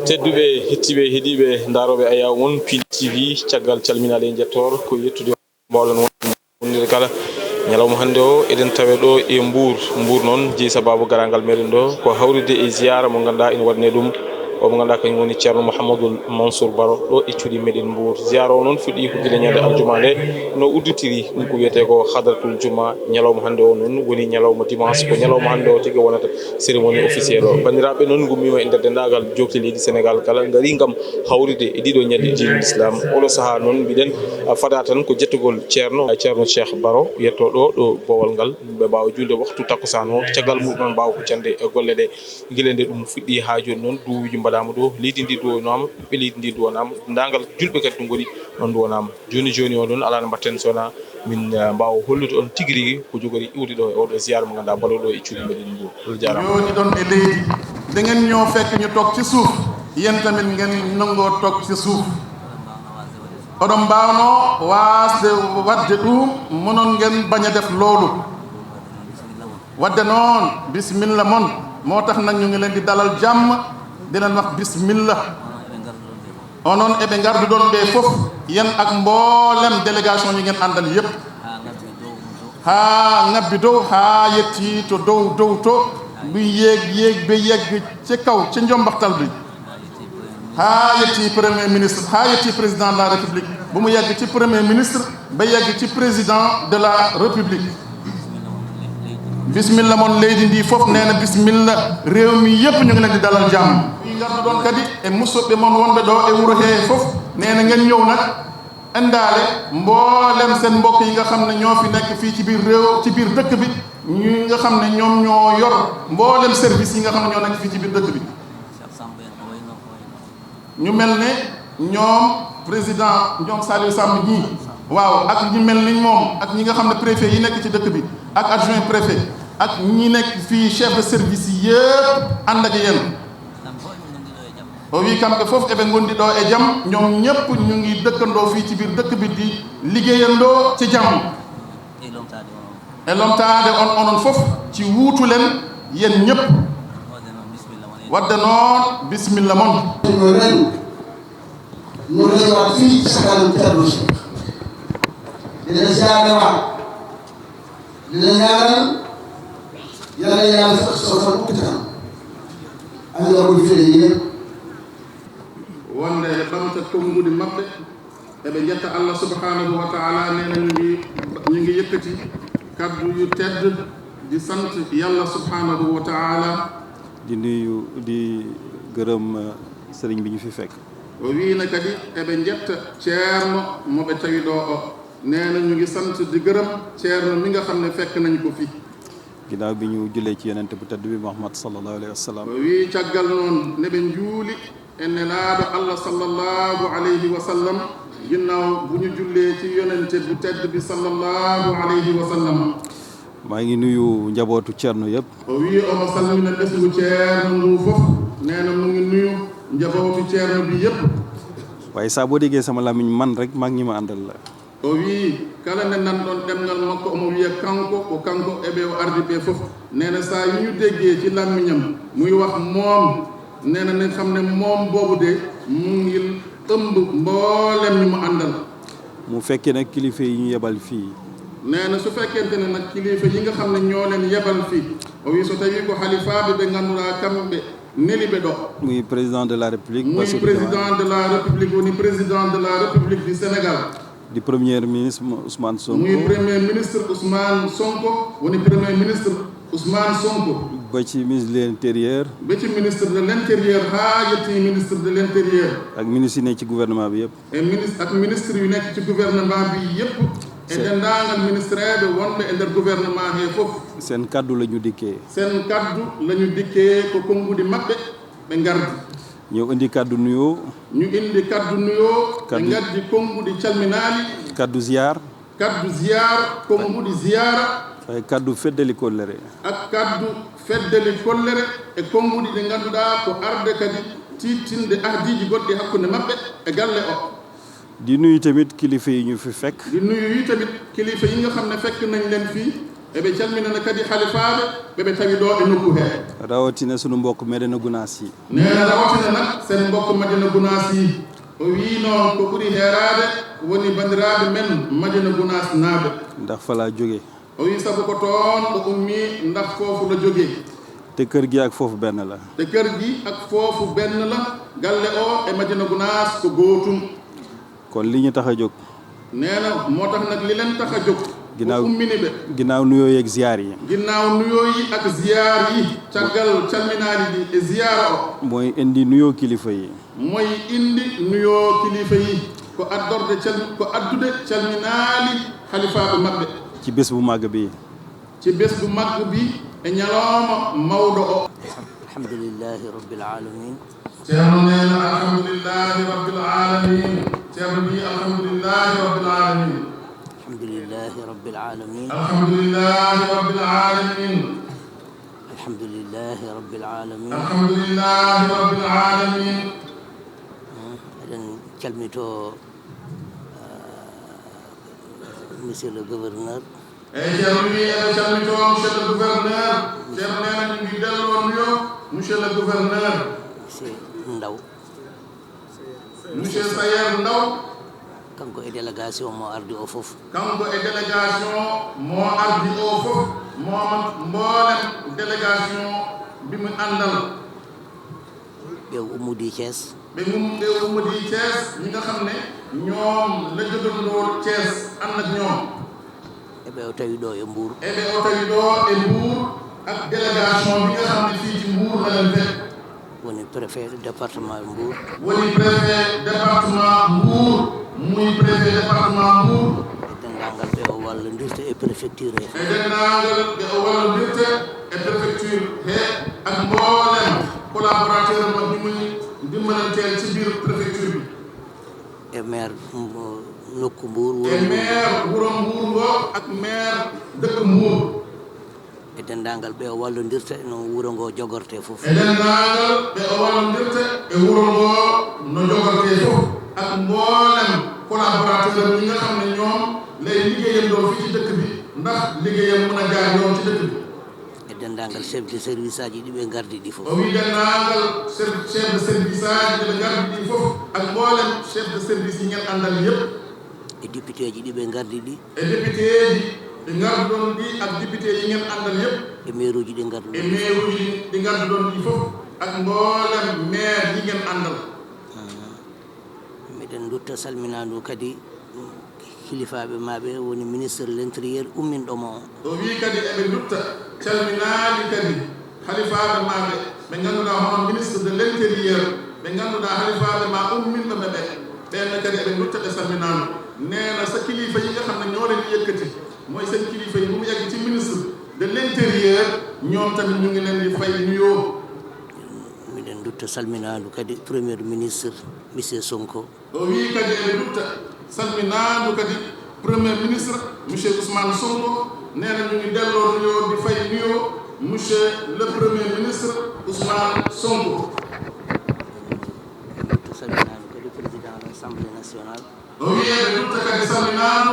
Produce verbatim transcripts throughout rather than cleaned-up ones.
Tedduɓe hettiiɓe heɗiiɓe ndarooɓe ayaawo mon Pindi T V, caggal calminaali e njettoor, ko yettude mbawɗon wonde kala ñalawma hannde o, eɗen tawe ɗo e Mbuur. Mbuur noon, jeyi sababu garaangal meɗen ɗo, ko hawride e ziyaara mo ngannduɗaa ina waɗanee ɗum, o mo ngannduɗaa kañum woni Ceerno Mouhamadoul Mansour Baro, ɗo e cuuɗi meɗen Mbuur. Ziyaara o noon fuɗɗii ko gila ñande aljuma nde, no udditiri ɗum ko wiyetee ko Hadratul Juma. Ñalawma hannde o noon woni ñalawma dimanche, ko ñalawma hannde o tigi wonata cérémonie officielle o. Banndiraaɓe, noon ngummiima e nder denndaangal jookli leydi Senegaal kala, ngari ngam hawride e ɗiɗo ñalɗi diine Islam. Oɗo sahaa noon mbiɗen, a, fada tan ko jettugol Ceerno, Ceerno Cheikh Baro, yettoo ɗo, ɗo boowal ngal, ɓe mbaawa juulde waktu takkusaan o, caggal muɗum noon mbaawa huccande e golle ɗe. Gila nde ɗum fuɗɗi haa jooni noon, duwuuji mbaɗaama ɗo, leydi ndi duwonaama, ɓiɓɓe leydi ndi duwonaama, denndaangal juulɓe kadi ɗum ngoni ɗoon duwonaama. Jooni jooni o ɗoon alaa no mbaɗten so wonaa min, eh, mbaawa hollude on tigi rigi ko jogori iwde ɗo e oɗo ziyaara mo ngannduɗaa mbaɗo ɗo e cuuɗi meɗen Mbuur. Allah jaaraama. Jooɗi ɗon e leydi. Nde ngeen ñoo fekk ñu toog ci suuf, yéen tamit ngeen nangoo toog ci suuf. Oɗon mbaawnoo waasde waɗde ɗum, monon ngeen bañ a def loolu. Wadde noon, bisimilla mon. Moo tax nag ñu ngi leen di dalal jàmm, di leen wax bisimilla. Onon e ɓe ngarduɗon ɓe fof, yen ak mboolem délégation yi ngeen àndal yépp. Haa ngabbi dow, haa yetti to dow, dow to, luy yéeg, yéeg ba yegg ci kaw, ci njombaxtal bi. Haa yetti premier ministre, haa yetti président de la République, bu mu yegg ci premier ministre, ba yegg ci président de la République. Bisimilla mon leydi ndi fof, nee na bisimilla réew mi yépp, ñu ngi leen di dalal jàmm. Yi ngarduɗon kadi e musidɓe mon wonɓe ɗo e wuro hee fof, nee na ngeen ñëw nag, indaale mboolem seen mbokk yi nga xam ne ñoo fi nekk fii ci biir réew, ci biir dëkk bi, ñi nga xam ne ñoom ñoo yor mboolem service yi nga xam ne ñoo nekk fii ci biir dëkk bi. Ñu mel ne ñoom président, ñoom Saliou Samb ñii, waaw, ak ñi mel ni moom, ak ñi nga xam ne préfet yi nekk ci dëkk bi, ak adjoint préfet, ak ñi nekk fii chef de service yi yépp ànd ak yéen. O wi kamɓe fof eɓe ngondi ɗo e jam, ñoom ñépp ñu ngi dëkkandoo fii ci biir dëkk bi di liggéeyandoo ci jam. E lomtaade on, onon fof ci wuutu leen yéen ñépp. Wadde noon, bisimilla mon. Mo rew, mo rewa fii ci kanam Ceerno Cheikh. Ina ziyaara wa, ina ñaanal, Yàlla Yàlla sax so tan ukkita. Allah ko fii yépp. Wonde eɓe ɓamta konnguɗi maɓɓe. Eɓe njetta Allah subhanahu wa ta'ala, nee na ñu ngi, ñu ngi yëkkati kaddu yu tedd di sant Yàlla subhanahu wa ta'ala. Di nuyu, di gërëm, eh, sëriñ bi ñu fi fekk. O wii na kadi eɓe njetta ceerno mo ɓe tawi ɗo o. Nee na ñu ngi sant di gërëm ceerno mi nga xam ne fekk nañ ko fi. Ginnaaw bi ñu jullee ci Yonent bu tedd bi Muhammad sallallahu alayhi wa sallam. O wii caggal noon ne ɓe njuuli e Nelaaɗo Allah sallallahu alayhi wa sallam, ginnaaw bu ñu jullee ci Yonent bu tedd bi sallallahu alayhi wa sallam. Maa ngi nuyu njabootu Ceerno yépp. O wii omo salmina ɓesngu Ceerno ngu fof, nee na mu ngi nuyu njabootu Ceerno bi yépp. Waaye saa boo déggee sama làmmiñ man rek, maa ngi ñi ma àndal la. O wii, kala nde nanɗon ɗemngal makko, omo wiya kanko, ko kanko e ɓe o ardi ɓe fof. Nee na saa yu ñu déggee ci làmmiñam muy wax moom, nee na nañ xam ne moom boobu de mu ngi ëmb mboolem ñi mu àndal. Mu fekkee nag kilifa yi ñu yebal fii. Nee na su fekkente ne nag kilifa yi nga xam ne ñoo leen yebal fii, o wii so tawii ko halifaaɓe ɓe ngannduɗaa kamɓe neli ɓe ɗo. Muy président de la République, muy Bassirou Diomaye. Président de la République, woni président de la République du Sénégal. Di premier ministre Ousmane Sonko. Muy premier ministre Ousmane Sonko, woni premier ministre Ousmane Sonko. Ba ci ministre de l'intérieur. Ba ci ministre de l'intérieur, haa yetti ministre de l'intérieur. Ak ministre yi nekk ci gouvernement bi yépp. E ministre, ak ministre yu nekk ci gouvernement bi yépp. E seen denndaangal ministre ɓe wonɓe e nder gouvernement he fof. Seen kaddu la ñu dikkee. Seen kaddu la ñu dikkee, ko konnguɗi maɓɓe ɓe ngardi. Ñu indi kaddu nuyoo. Ñu indi kaddu nuyoo, ɓe ngaddi konnguɗi calminaali. Kaddu ziyaar. Kaddu ziyaar, konnguɗi ziyaara. Ay kaddu feddali kollere. Ak kaddu feddali kollere e konnguɗi ɗi ngannduɗaa ko arde kadi tiiɗtinde ahdiiji goɗɗi hakkunde maɓɓe e galle o. Di nuyu tamit kilifa yi ñu fi fekk. Di nuyu yi tamit kilifa yi nga xam ne fekk nañ leen fii. Eɓe calminana kadi halifaaɓe ɓe ɓe tawi ɗo e nokku he. Rawatina sunu mbokk Medina Gunaas yi. Nee na rawatina nag seen mbokk Madina Gunaas yi. O wii noon ko ɓuri heeraade woni banndiraaɓe men Madina Gunaas naaɓe. Ndax fa laa jóge. O wii sabu ko toon o ummii, ndax foofu la jóge. Te kër gi ak foofu benn la. Te kër gi ak foofu benn la. Galle o e Madina Gunaas ko gootum. Kon li ñu tax a jóg. Nee na moo tax nag li leen tax a jóg. Ginnaaw, o ummini ɓe. Ginnaaw nuyoo yi ak ziyaar yi. Ginnaaw nuyoo yi ak ziyaar yi. Caggal calminaali ɗi e ziyaara o. Mooy indi nuyoo kilifa yi. Mooy indi nuyoo kilifa yi. Ko addorde cal-, ko addude calminaali halifaaɓe maɓɓe. Ci bés bu màgg bi. Ci bés bu màgg bi e ñalooma mawɗo o. الحمد لله رب العالمين. Ceerno nee na alhamdulillahi rabbil alamin. Ceerno bi alhamdulillahi rabbil alamin. الحمد لله رب العالمين. Alhamdulillahi rabbil alamin. الحمد لله رب العالمين. Alhamdulillahi rabbil alamin. Eɗen calmito monsieur le gouverneur. Eyi, Ceerno wi eɓe calmito monsieur le gouverneur. Ceerno nee na ñu ngi delloo nuyoo monsieur le gouverneur. Monsieur Ndaw. Monsieur Sayer Ndaw. Kanko e délégation mo ardi o fof. Kanko e délégation mo ardi o fof. Mo mboolem délégation bi mu àndal. Ɓe ummudi Thiès. Ɓe ngum-, ɓe ummudi Thiès, ñi nga xam ne ñoom la jógandoo Thiès ànd ak ñoom. E ɓe o tawi ɗo e Mbour. E ɓe o tawi ɗo e Mbour ak délégation bi nga xam ne fii ci Mbour la leen fekk. Woni préfet département Mbour. Woni préfet département Mbour, muy préfet département Mbour. E denndaangal ɓe o wallondirta e préfecture he. E denndaangal ɓe o wallondirta e préfecture he ak mboolem collaborateur mo ɗi muy dimbalanteel ci biir préfecture bi. E maire, mm, nokku Mbour, e wuro Mbour. Maire wuro Mbour ngo ak maire dëkk Mbour. E denndaangal ɓe o wallondirta no wuro ngo jogorte fof. E denndaangal ɓe o wallondirta e wuro ngo no jogorte fof. Ak mboolem collaborateur am yi nga xam ne ñoom lay liggéeyandoo fii ci dëkk bi, ndax liggéeyam mën a jaar yoon ci dëkk bi. E denndaangal chef de service aji ɗi ɓe ngardi ɗi fof. O wi denndaangal chef, chef de service aji ɗi ɓe ngardi ɗi fof, ak mboolem chef de service yi ngeen àndal yépp. E député ji ɗi ɓe ngardi ɗi. E député ji ɗi ngarduɗon ɗi ak député yi ngeen àndal yépp. E maire uji ɗi ngarduɗon. E maire uji ɗi ngarduɗon ɗi fof, ak mboolem maire yi ngeen àndal. Miɗen ndutta salminaandu kadi, mm, hilifaaɓe maɓɓe woni ministre l'intérieur umminɗo mo on. O wi kadi eɓe ndutta calminaali kadi halifaaɓe maɓɓe, ɓe ngannduɗaa hono ministre de l'intérieur, ɓe ngannduɗaa halifaaɓe ma umminɓe ɓe ɓe. Ɓeen kadi eɓe ndutta ɓe salminaandu. Nee na sa kilifa yi nga xam ne ñoo leen yëkkati, mooy seen kilifa yi, bu mu yegg ci ministre de l'intérieur, ñoom tamit ñu ngi leen di fay nuyoo. Miɗen ndutta salminaandu kadi premier ministre, monsieur Sonko. O wi kadi eɓe ndutta salminaandu kadi premier ministre, monsieur Ousmane Sonko. Nee na ñu ngi delloo nuyoo di fay nuyoo monsieur le premier ministre Ousmane Sonko. Miɗen ndutta salminaandu kadi président de l'Assemblée nationale. O wi eɓe ndutta kadi salminaandu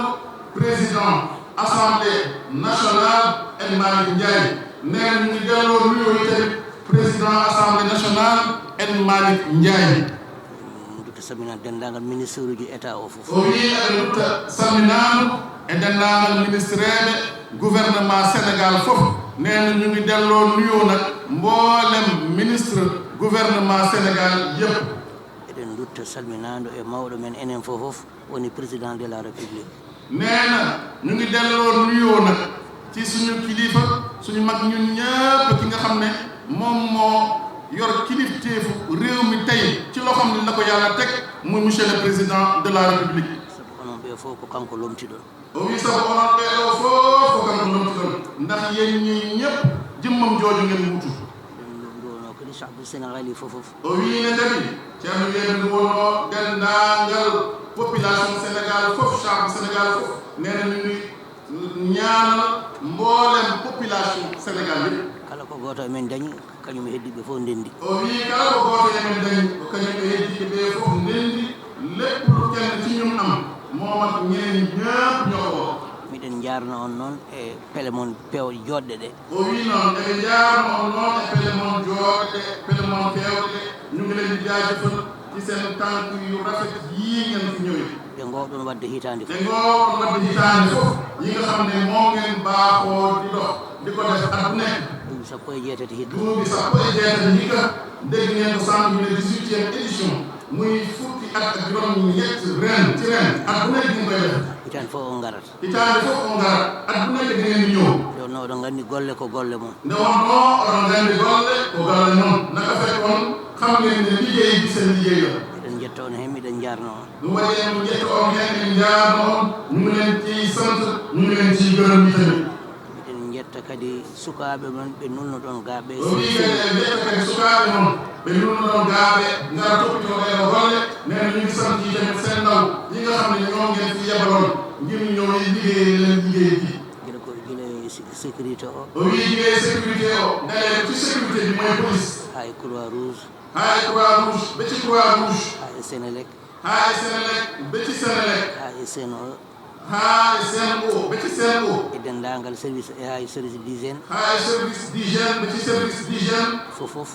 président assemblée nationale, El Malick Ndiaye. Nee na ñu ngi delloo nuyoo yi tamit président assemblée nationale, El Malick Ndiaye. Ndutta salminaandu denndaangal ministre uji état o fof. O wi eɓe ndutta salminaandu e denndaangal ministreɓe gouvernement Sénégal fof. Nee na ñu ngi delloo nuyoo nag mboolem ministre gouvernement Sénégal yépp. Eɗen ndutta salminaandu e mawɗo men enen fof fof, woni président de la République. Nee na ñu ngi delloo nuyoo nag ci suñu kilifa, suñu mag ñun ñëpp, ki nga xam ne moom moo yor kilifteefu réew mi tey, ci loo xam ne la ko yàlla teg, muy monsieur le président de la République. Sabu onon ɓe fof ko kanko lomtiɗon. O wi sabu onon ɓe ɗo fof ko kanko lomtiɗon, ndax yéen ñi ñëpp jëmmam jooju ngeen wutu. Ɗum ɗum ɗo no kadi Saabu Sénégal yi fof fof. O wi ne kadi Ceerno Yero ndu wonno denndaangal population Sénégal fof, Saabu Sénégal fof. Nee na ñu ngi ñaanal mboolem population Sénégal yëpp. Kala ko gooto emen dañi, kañum e heddiiɓe fof ndenndi. O wi kala ko gooto emen dañi, ko kañum e heddiiɓe ɓe fof ndenndi. Lépp lu kenn ci ñun am, moom ak ñeneen ñi ñëpp ñoo ko bokk. Miɗen njaarna on noon e pele mon pew-, jooɗɗe ɗe. O wii noon, eɓe njaarna on noon e pele mon jooɗɗe, pele mon peewɗe ɗe. Ñu ngi leen di jaajëfal ci seen tànk yu rafet yii ngeen fi ñëwee. Ɗe ngoowɗon waɗde hitaande fof. Ɗe ngoowɗon waɗde hitaande fof. Yi nga xam ne moom ngeen baaxoo di dox, di ko def at bu nekk. Duuɓi sappo e jeetati hikka. Duuɓi sappo e jeetati hikka. Dégg ngeen ko sànq, ñu ne dix-huitième édition. Muy fukki at ak juróom-ñett ren, ci ren. At bu nekk ñu ngi koy def. Hitaande fof o ngarat. Hitaande fof o ngarat. At bu nekk da ngeen di ñëw. Nde wonnoo oɗon nganndi golle ko golle mon. Nde wonnoo oɗon nganndi golle ko golle mon. Naka fekk on xam ngeen ne liggéey bi seen liggéey la. Eɗen njetta on heen, miɗen njaarna on. Ɗum waɗi en njetta on heen, en njaarna on. Ñu ngi leen ciy sant, ñu ngi leen ciy gërëm itamit. Miɗen njetta kadi sukaaɓe mon ɓe nulnoɗon gaa ɓe. O wii kadi en njetta kadi sukaaɓe mon ɓe nulnoɗon gaa ɓe ngara toppitoo ɗee ɗoo golle. Nee na ñu ngi sant itamit seen ndaw yi nga xam ne ñoom ngeen fi yebaloon ngir ñëw liggéey leen liggéey bi. Gila ko, gila e sé-, sécurité o. O wii gila e sécurité o, dalee ko ci sécurité bi mooy police. Haa e Croix Rouge. Haa e Croix Rouge, ba ci Croix Rouge. Haa e Sénélec. Haa e Sénélec, ba ci Sénélec. Haa e Sen O. Haa e Sen O, ba ci Sen O. E denndaangal service, e haa e service d'hygiène. Haa e service d'hygiène, ba ci service d'hygiène. Fof, fof.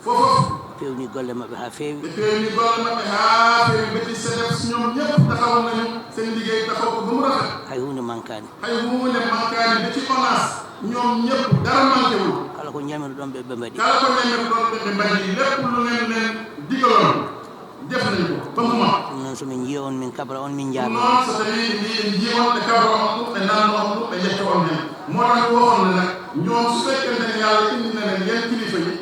Fof, fof. Ɓe peewni golle maɓɓe haa feewi. Ɓe peewni golle maɓɓe haa feewi, ba ci SNEIPS, ñoom ñëpp taxaw nañu seen liggéey, taxaw ko ba mu rafet. Hay huunde mankaani. Hay huunde mankaani, ba ci ONAS, ñoom ñëpp dara manqué wul. Kala ko ñamiruɗon ɓe, ɓe mbaɗi. Kala ko ñamiruɗon ɓe, ɓe mbaɗi. Lépp lu ngeen leen digaloon, def nañ ko ba mu mat. Ɗum noon, so min njiya on, min kabra on, min njaarna on. Ɗum noon, so tawii ɓe njii, ɓe njii on, ɓe kabra on ɗum, ɓe nanna on ɗum, ɓe njetta on heen. Moo tax ñu waxoon ne nag, ñoom su fekkente ne Yàlla indi na leen, yéen kilifa yi,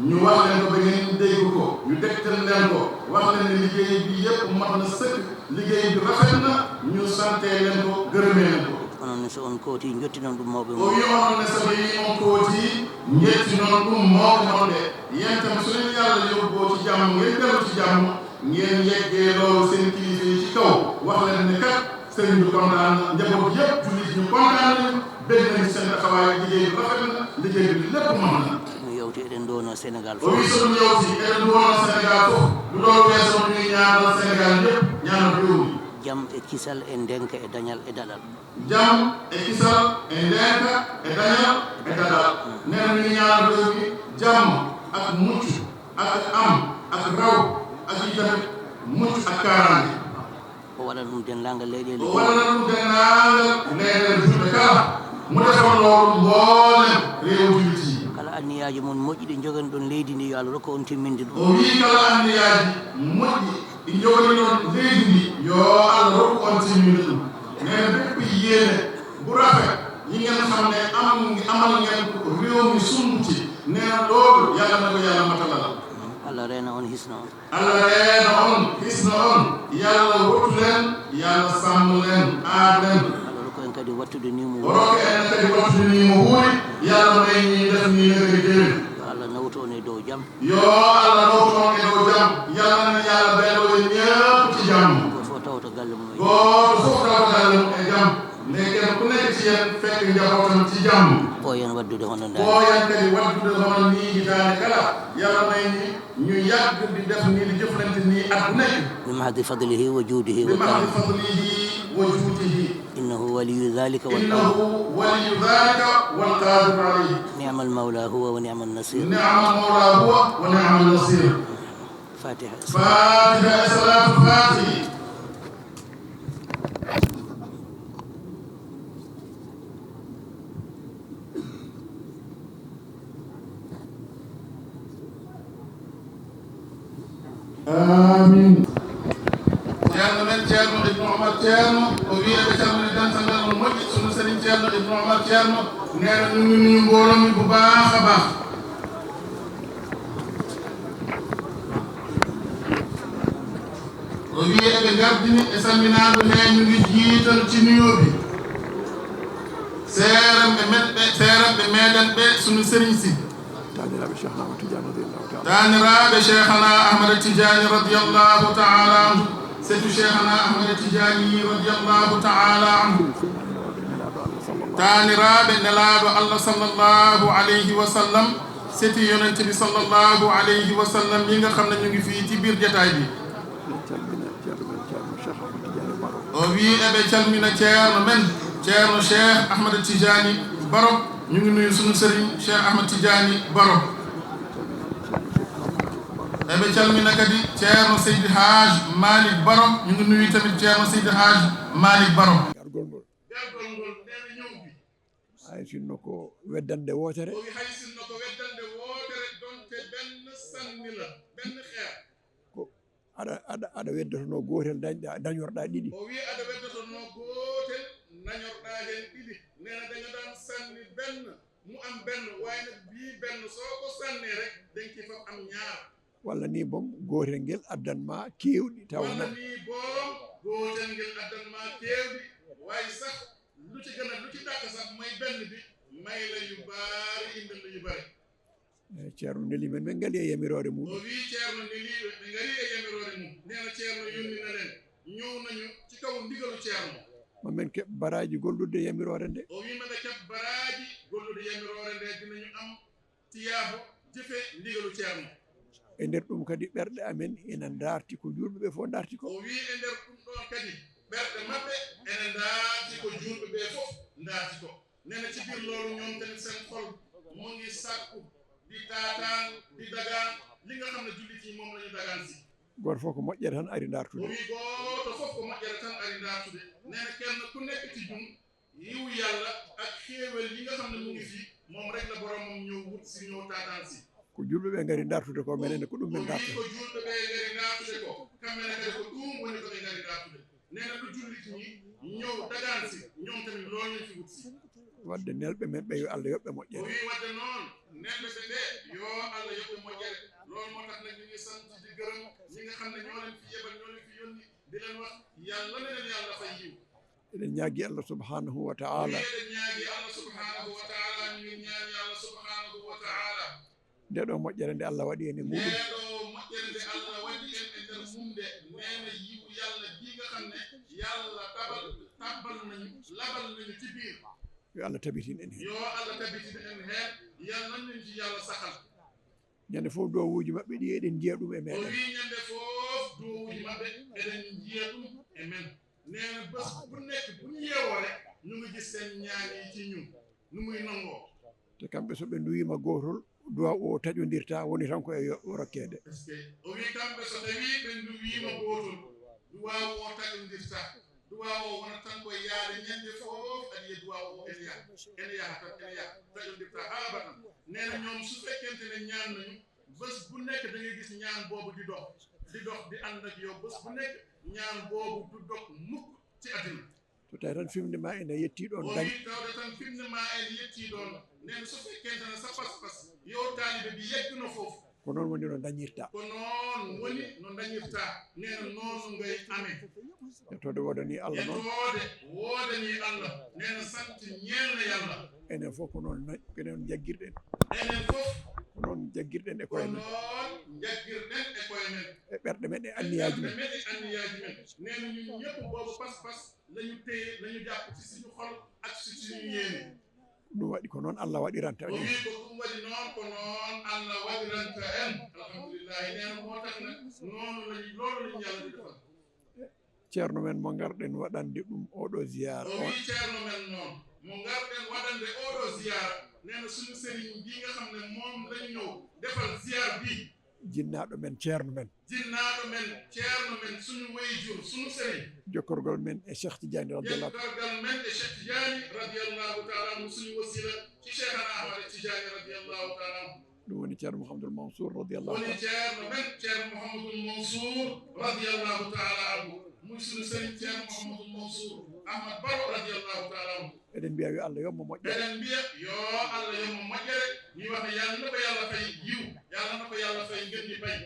ñu wax leen ko ba ngeen dégg ko, ñu dégtal leen ko, wax leen ne liggéey bi yépp mat na sëkk, liggéey bi rafet na, ñu santee leen ko, gërëmee leen ko. Onon ne, so on kooti, njottinon ɗum mawɓe mon. O wii onon ne, so tawii on kooti, njettinon ɗum mawɓe mon ɓe. Yéen tam, su leen Yàlla yóbboo ci jàmm, ngeen dellu ci jàmm, ngeen yeggee loolu seen kilifa yi ci kaw, wax leen ne kat, sëriñ bi kontaan na, njaboot yépp, jullit ñu kontaan nañu, bég nañu seen taxawaay, liggéey bi rafet na, liggéey bi lépp mën na. No yewti eɗen nduwonoo Sénégal fof. O wii so ɗum yewti, eɗen nduwonoo Sénégal fof. Ɗum ɗoo weeso, ñuy ñaanal Sénégal yépp, ñaanal réew mi. Jam e kisal e ndeenka e dañal e daɗal. Jam e kisal e ndeenka e dañal e daɗal. Nee na mi ngi ñaanal réew mi jàmm ak mucc ak am ak raw ak itam mucc ak kaaraange. O waɗa ɗum denndaangal leyɗeele. O waɗana ɗum denndaangal leyɗeele julɓe kala. Mu defal loolu mboolem réewu jullit yi. Kala anniyaaji mon moƴƴi ɗi njoganii ɗon leydi ndi, yo Allah rokku on timminde ɗum. O wii kala anniyaaji moƴƴi ɗi njoganii ɗon leydi ndi, yo Allah rokku on timminde ɗum. Nee na bépp yéene bu rafet yi ngeen xam ne am, amal ngeen ko réew mi sumb ci, nee na loolu Yàlla na ko Yàlla matalal. Allah reena on, hisna on. Allah reena on, hisna on. Yàlla wottu leen, Yàlla sàmm leen, aar leen. Allah rokku en kadi wattude nii mo wuuri. O rokku en kadi wattude nii mo wuuri. Yàlla may ñi def nii nag di déwén. Yo Allah nawtu on e dow jam. Yo Allah nawtu on e dow jam. Yàlla na Yàlla delloo leen ñépp ci jàmm. Gooto fof tawta galle mum e jam. Gooto fof tawta galle mum e jam. Nde kenn ku nekk ci yéen fekk njabootam ci jàmm. Ɓooyen waɗdude hono ndaa. Ɓooyen kadi waɗdude hono nii hitaande kala. Yàlla may ñi ñu yàgg di def nii, di jëflante nii at bu nekk. بمحض فضله وجوده وكرمه. بمحض فضله وجوده. إنه ولي ذلك والقادر. إنه ولي ذلك والقادر عليه. نعم المولى هو ونعم النصير. نعم المولى هو ونعم النصير. Fatiha. Fatiha, salaatul Fatihi. Amiin. Ceerno men, Ceerno Ibnu Omar Ceerno, o wii eɓe calmina dental ngal no moƴƴi, sunu sëriñ Ceerno Ibnu Omar Ceerno, nee na ñu ngi nuyu mbooloo mi bu baax a baax. O wii eɓe ngardini e salminaandu hee, ñu ngi jiital ci nuyoo bi seeranɓe men ɓe, seeranɓe meɗen ɓe, sunu sëriñ si. Taaniraaɓe Cheikhna Ahmad Tidiane radiyallahu ta'ala. Taaniraaɓe Cheikhna Ahmad Tidiane radiyallahu ta'ala anhu. Setu Cheikhna Ahmad Tidiane radiyallahu ta'ala anhu. Taaniraaɓe Nelaaɗo Allah sallallahu alayhi wa sallam. Seti Yonent bi sallallahu alayhi wa sallam yi nga xam ne ñu ngi fii ci biir jataay bi. O wii eɓe calmina Ceerno men, Ceerno Cheikh Ahmad Tidiane Baro, ñu ngi nuyu sunu sëriñ Cheikh Ahmad Tidiane Baro. Eɓe calmina kadi Ceerno Seydi Haaj Malick Baro, ñu ngi nuyu tamit Ceerno Seydi Haaj Malick Baro. Gargol ngol. Gargol ngol, nee na ñëw bi. Hay sinno ko weddande wootere. O wi hay sinno ko weddande wootere, donte benn sanni la, benn xeer. Ko aɗa, aɗa, aɗa weddotonoo gootel, dañɗa, dañorɗaa ɗiɗi. O wi aɗa weddotonoo gootel, dañorɗaa heen ɗiɗi. Nee na da nga daan sanni benn, mu am benn, waaye nag bii benn soo ko sànnee rek, dañ ci faf am ñaar. Walla nii boom, gootel ngel addan ma keewɗi tawa. Walla nii boom, gootel ngel addan ma keewɗi, waaye sax lu ci gën a, lu ci dàq sax mooy benn bi, may la yu bari, indil la yu bari. Eh, Ceerno neli men, men ngali e yamiroore mum. O wi Ceerno neli ɓe, ɓe ngari e yamiroore mum. Nee na Ceerno yonni na leen, ñëw nañu ci kaw ndigalu Ceerno. Ma men keɓ baraaji gollude yamiroore nde. O wi ma ɓe keɓ baraaji gollude yamiroore nde, dinañu am tiyaabo jëfe ndigalu Ceerno. E nder ɗum kadi ɓerɗe amen ina ndaarti ko juulɓe ɓe fof ndaarti ko. O wi e nder ɗum ɗoon kadi ɓerɗe maɓɓe ene ndaarti ko juulɓe ɓe fof ndaarti ko. Nee na ci biir loolu ñoom tamit seen xol mu ngi sàkku di taataan, di dagaan li nga xam ne jullit yi moom la ñu dagaan si. Gooto fof ko moƴƴere tan ari ndaartude. O wi gooto fof ko moƴƴere tan ari ndaartude. Nee na kenn ku nekk ci ñun yiw Yàlla ak xéewal yi nga xam ne mu ngi fi, moom rek la boromam ñëw wut si, ñëw taataan si. Ko juulɓe ɓe ngari ndaartude ko, menen ko ɗum men ndaartude. O wi ko juulɓe ɓe ngari ndaartude ko, kamɓe ne kadi ko ɗum woni ko ɓe ngari ndaartude. Nee na lu jullit ñi ñëw dagaan si, ñoom tamit loolu lañ fi wut si. Wadde nelɓe men ɓe yo Allah yoɓ ɓe moƴƴere. O wi wadde noon, nelɓe ɓe ɓe, yo Allah yoɓ ɓe moƴƴere. Loolu moo tax nag ñu ngi sant di gërëm ñi nga xam ne ñoo leen fi yebal, ñoo leen fi yónni, di leen wax Yàlla na leen Yàlla fay yiw. Eɗen ñaagi Allah subhanahu wa ta'ala. O wi eɗen ñaagi Allah subhanahu wa ta'ala, ñu ngi ñaani Allah subhanahu wa ta'ala. Nde ɗo moƴƴere nde Allah waɗi en e muɗum. Nde ɗo moƴƴere nde Allah waɗi en e nder mum nde, nee na yiw Yàlla gi nga xam ne Yàlla tabal, tabal nañu, labal nañu ci biir. Yo Allah tabitin en heen. Yo Allah tabitin en heen, Yàlla nañ leen ci Yàlla saxal. Ñande fof duwawuuji maɓɓe ɗi eɗen njiya ɗum e meɗen. O wi ñande fof duwawuuji maɓɓe eɗen njiya ɗum e men. Nee na bés bu nekk bu ñu yeewoo rek, ñu ngi gis seen ñaan yi ci ñun, nu muy nangoo. Te kamɓe so ɓe nduwiima gootol, duwaw o taƴondirta, woni tan ko e yo-, rokkeede. Parce que o wi kamɓe so tawii ɓe nduwiima gootol, duwaw o taƴondirta. Duwaw o wonat tan ko e yaade ñande fof, kadi e duwaw o ene yaha, ene yaha tan, ene yaha, taƴondirta haa abadan. Nee na ñoom su fekkente ne ñaan nañu, bés bu nekk da ngay gis ñaan boobu di dox, di dox, di ànd ak yow, bés bu nekk ñaan boobu du dog mukk ci àddina. So tawi tan fimde ma ene yettii ɗoon, o dañ- wi tawde tan fimde ma ene yettii ɗoon, nee na su fekkente ne sa pas-pas yow taalibe bi yegg na foofu. Ko noon woni no dañirta. Ko noon woni no dañirta, nee na noonu ngay amee. Yettoode woodanii Allah noon. Yettoode woodanii Allah, nee na sant ñeel na Yàlla. Enen fof ko noon na-, ko noon njaggirɗen. Enen fof. Ko noon njaggirɗen e koye men. Ko noon njaggirɗen e koye men. E ɓerɗe men, e anniyaaji men. E ɓerɗe men, e anniyaaji men. Nee na ñun ñëpp boobu pas-pas la ñu téye, la ñu jàpp ci suñu xol ak ci suñu yéene. Ɗum waɗi ko noon Allah waɗiranta en. O wi ko ɗum waɗi noon, ko noon Allah waɗiranta en. Alhamdulillahi, nee na moo tax nag noonu lañu, loolu lañu Yàlla di defal. Ceerno men mo ngarɗen waɗande ɗum oɗo ziyaara o wi ceerno men noon mo ngarɗen waɗande oɗo ziyaara, nee na suñu sëriñ bi nga xam ne moom lañu ñëw defal ziyaar bi. Jinnaaɗo men, ceerno men. Jinnaaɗo men, ceerno men, suñu wayjur, suñu sëriñ. Jokkorgol men e Cheikh Tidiane radiyallahu. Jokkorgal men e Cheikh Tidiane radiyallahu taala anhu, suñu wasila ci Cheikhana Ahmad Tidiane radiyallahu taala anhu. Ɗum woni Ceerno Mouhamadoul Mansour radiyallahu taala. Woni ceerno men, Ceerno Mouhamadoul Mansour radiyallahu taala anhu. Muy suñu sëriñ Ceerno Mouhamadoul Mansour Ahmad Baro radiyallahu taala anhu. Eɗen mbiya yo Allah yoɓ mo moƴƴere. Eɗen mbiya yo Allah yoɓ mo moƴƴere. Mi wax ne Yàlla na ko Yàlla fay yiw. Yàlla na ko Yàlla fay ngën ñi fay.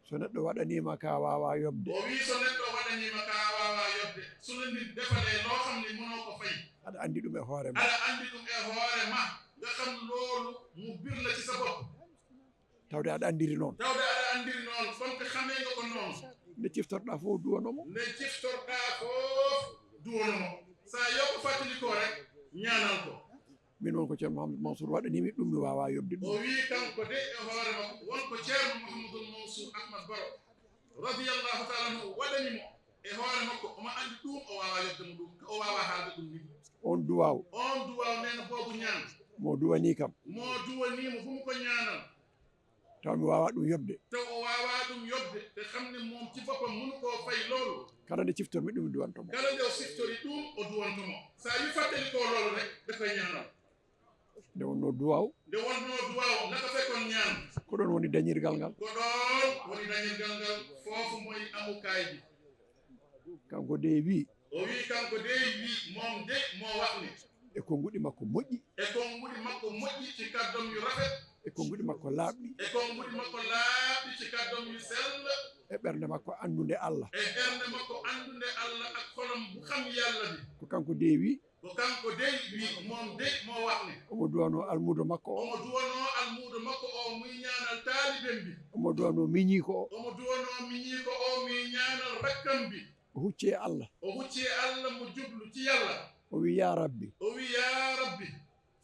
So neɗɗo waɗaniima ka waawaa yoɓde. O wi so neɗɗo waɗaniima ka waawaa yoɓde. So la nit defalee loo xam ne mënoo ko fay. Aɗa anndi ɗum e hoore ma. Aɗa anndi ɗum e hoore ma. Nga xam loolu mu bir la ci sa bopp. Tawde aɗa anndiri noon. Tawde aɗa anndiri noon. Kon te xamee nga ko noonu. Nde ciftorɗaa fof duwano mo. Nde ciftorɗaa fof duwano mo. Sa yoo ko fàttalikoo rek ñaanal ko. Min won ko Ceerno Mouhamadou Mansour waɗanimi ɗum mi waawaa yoɓde ɗum. O wi kanko de e hoore makko won ko Ceerno Mouhamadoul Mansour Ahmad Baro radiyallahu taala anhu waɗani mo e hoore makko, omo anndi ɗum o waawaa yoɓde mo ɗum, o waawaa haalde ɗum ni. On duwaaw. On duwaaw, nee na boobu ñaan. Mo duwanii kam. Mo duwanii mo, bu mu ko ñaanal. Taw mi waawaa ɗum yoɓde. Taw o waawaa ɗum yoɓde, te xam ne moom ci boppam mënu koo fay loolu. Kala nde ciftormi ɗum, mi duwanto mo. Kala nde o siftori ɗum, o duwanto mo. Saa yu fàttali ko loolu rek, dafay ñaanal. Nde wonnoo duwaaw. Nde wonnoo duwaaw, naka fekkoon ñaan. Ko ɗoon woni dañirgal ngal. Ko ɗoon woni dañirgal ngal, foofu mooy amukaay bi. Kanko de wii. O wii kanko de wii, moom de moo wax ne. E konnguɗi makko moƴƴi. E konnguɗi makko moƴƴi ci kàddoom yu rafet. E konnguɗi makko laaɓɗi. E konnguɗi makko laaɓɗi ci kàddoom yu sell. E ɓernde makko anndude Allah. E ɓernde makko anndude Allah ak xolam bu xam Yàlla bi. Ko kanko de wii. Ko kanko dey wii, moom dey moo wax ne. Omo duwanoo almuudo makko o. Omo duwanoo almuudo makko o, muy ñaanal taalibeem bi. Omo duwanoo miñiiko o. Omo duwanoo miñiiko o, muy ñaanal rakkam bi. O hucci e Allah. O hucci e Allah, mo jublu ci Yàlla. O wi, "Yaa Rabbi." O wi, "Yaa Rabbi."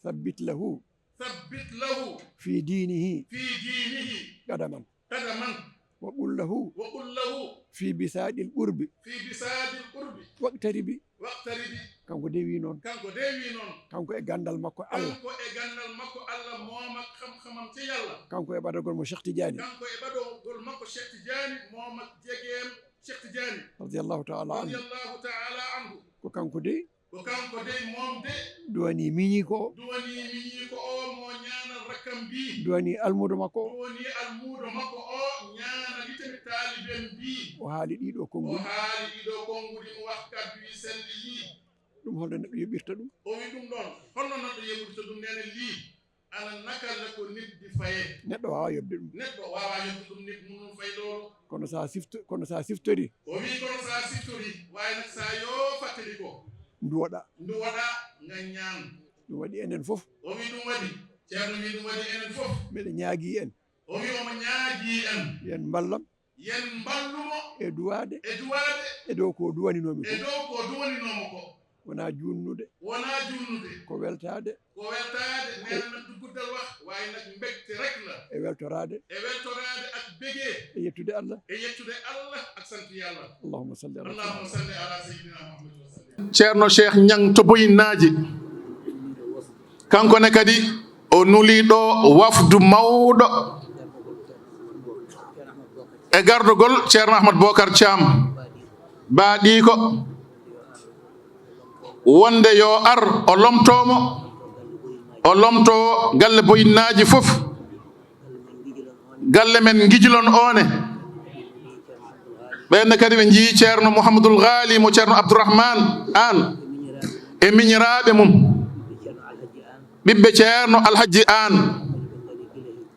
Sabbit lahu. Sabbit lahu. Fi diinihi. Fi diinihi. Qadaman. Qadaman. Wa qul lahu. Wa qul lahu. Fi bisaadil qurbi. Fi bisaadil qurbi. Waqtaribi. Waqtaribi. Kanko de wii noon. Kanko de wii noon. Kanko e ganndal makko Allah. Kanko e ganndal makko Allah, moom ak xam-xamam ci Yàlla. Kanko e ɓadagol mo Cheikh Tidiane. Kanko e ɓadagol makko Cheikh Tidiane, moom ak jegeem Cheikh Tidiane. Radiyallahu ta'ala anhu. Radiyallahu ta'ala anhu. Ko kanko de. Ko kanko dey moom de. Duwanii miñiiko o. Duwanii miñiiko o, mo ñaanal rakkam bi. Duwanii almuudo makko o. Duwanii almuudo makko o, ñaanal itamit taalibeem bi. O haali ɗiɗo konguɗi. O haali ɗiɗo konguɗi, mo wax kàddu yi sell yi. Ɗum holno neɗɗo yoɓirta ɗum? O wi ɗum ɗoon, holno neɗɗo yoɓirta ɗum? Nee na lii, ana naka la ko nit di fayee? Neɗɗo waawaa yoɓde ɗum. Neɗɗo waawaa yoɓde ɗum, nit mënul fay loolu. Kono so a sifto-, kono so a siftori. O wi kono so a siftori, waaye nag saa yoo fàttali ko. Nduwoɗaa. Nduwoɗaa, nga ñaan. Ɗum waɗi enen fof. O wi ɗum waɗi, Ceerno wi ɗum waɗi enen fof. Mbeɗa ñaagii en. O wi omo ñaagii en. Yo en mballam. Yen mballu mo. E duwaade. E duwaade. E dow ko duwaninoomi ko. E dow ko duwaninoomo ko. Wonaa juulnude. Wonaa juulnude. Ko weltaade. Ko weltaade, nee na nag du guddal wax, waaye nag mbégte rek la. E weltoraade. E weltoraade ak bégee. E yettude Allah. E yettude Allah ak sant Yàlla. Allahumma salli ala Allahumma salli ala sayyidina Muhammad wa sallim. Ceerno Cheikh Ñaŋ to Boyinnaaji. Kanko ne kadi o nulii ɗo wafdu mawɗo e gardogol Ceerno Ahmad Bocar Thiam baaɗiiko, wonde yo ar o lomtoo mo, o lomtoo galle Boyinnaaji fof, galle men Ngijilon Oone. Ɓeen ne kadi ɓe njiyii Ceerno Mouhamadoul Ghali mo Ceerno Abdourahmane Aan e miñiraaɓe mum, ɓiɓɓe Ceerno Alhajji Aan.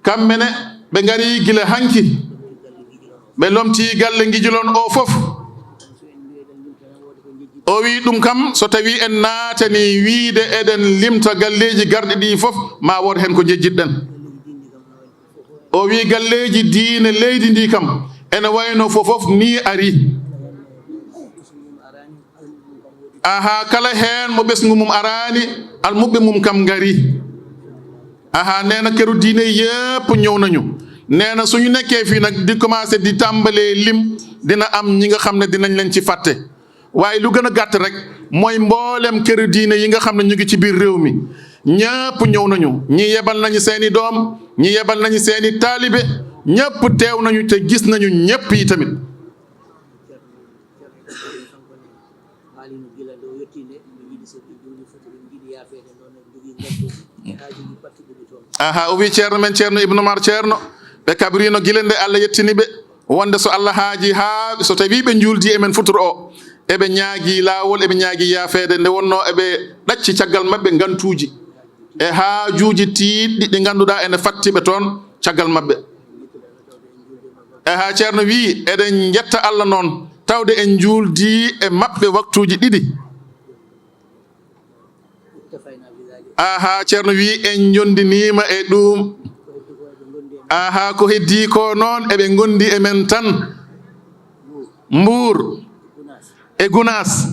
Kamɓe ne ɓe ngarii gila hanki, ɓe lomtii galle Ngijilon o fof. O wii ɗum kam, so tawii en naatanii wiide eɗen limta galleeji garɗi ɗii fof, ma wood heen ko njejjitɗen. O wii galleeji diine leydi ndi kam ene wayno fofof ni ari. Ahaa, kala heen mo ɓesngu mum araani, almuɓɓe mum kam ngari. Ahaa, nee na këru diine yépp ñëw nañu. Nee na suñu nekkee fii nag di commencé di tàmbalee lim, dina am ñi nga xam ne dinañ leen ci fàtte. Waaye lu gën a gàtt rek mooy mboolem këru diine yi nga xam ne ñu ngi ci biir réew mi, ñépp ñëw nañu. Ñi yebal nañu seeni doom, ñi yebal nañu seeni taalibe, ñépp teew nañu te gis nañu ñépp yi tamit. Aha, o wi Ceerno men, Ceerno Ibnu Umar Ceerno, ɓe kabrino gila nde Allah yettini ɓe, wonde so Allah haaji haa so tawi ɓe njuuldi e men futuro o, eɓe ñaagi laawol, eɓe ñaagi yaafeede, nde wonno eɓe ɗacci caggal maɓɓe ngantuuji e haajuuji tiiɗɗi ɗi ngannduɗaa ene fatti ɓe toon caggal maɓɓe. Aha, Ceerno wii, eɗen njetta Allah noon, tawde en njuuldi e maɓɓe waktuuji ɗiɗi. Aha, Ceerno wii, en njondiniima e ɗum. Aha, ko heddii ko noon, eɓe ngondi e men tan. Mbuur e Gunaas.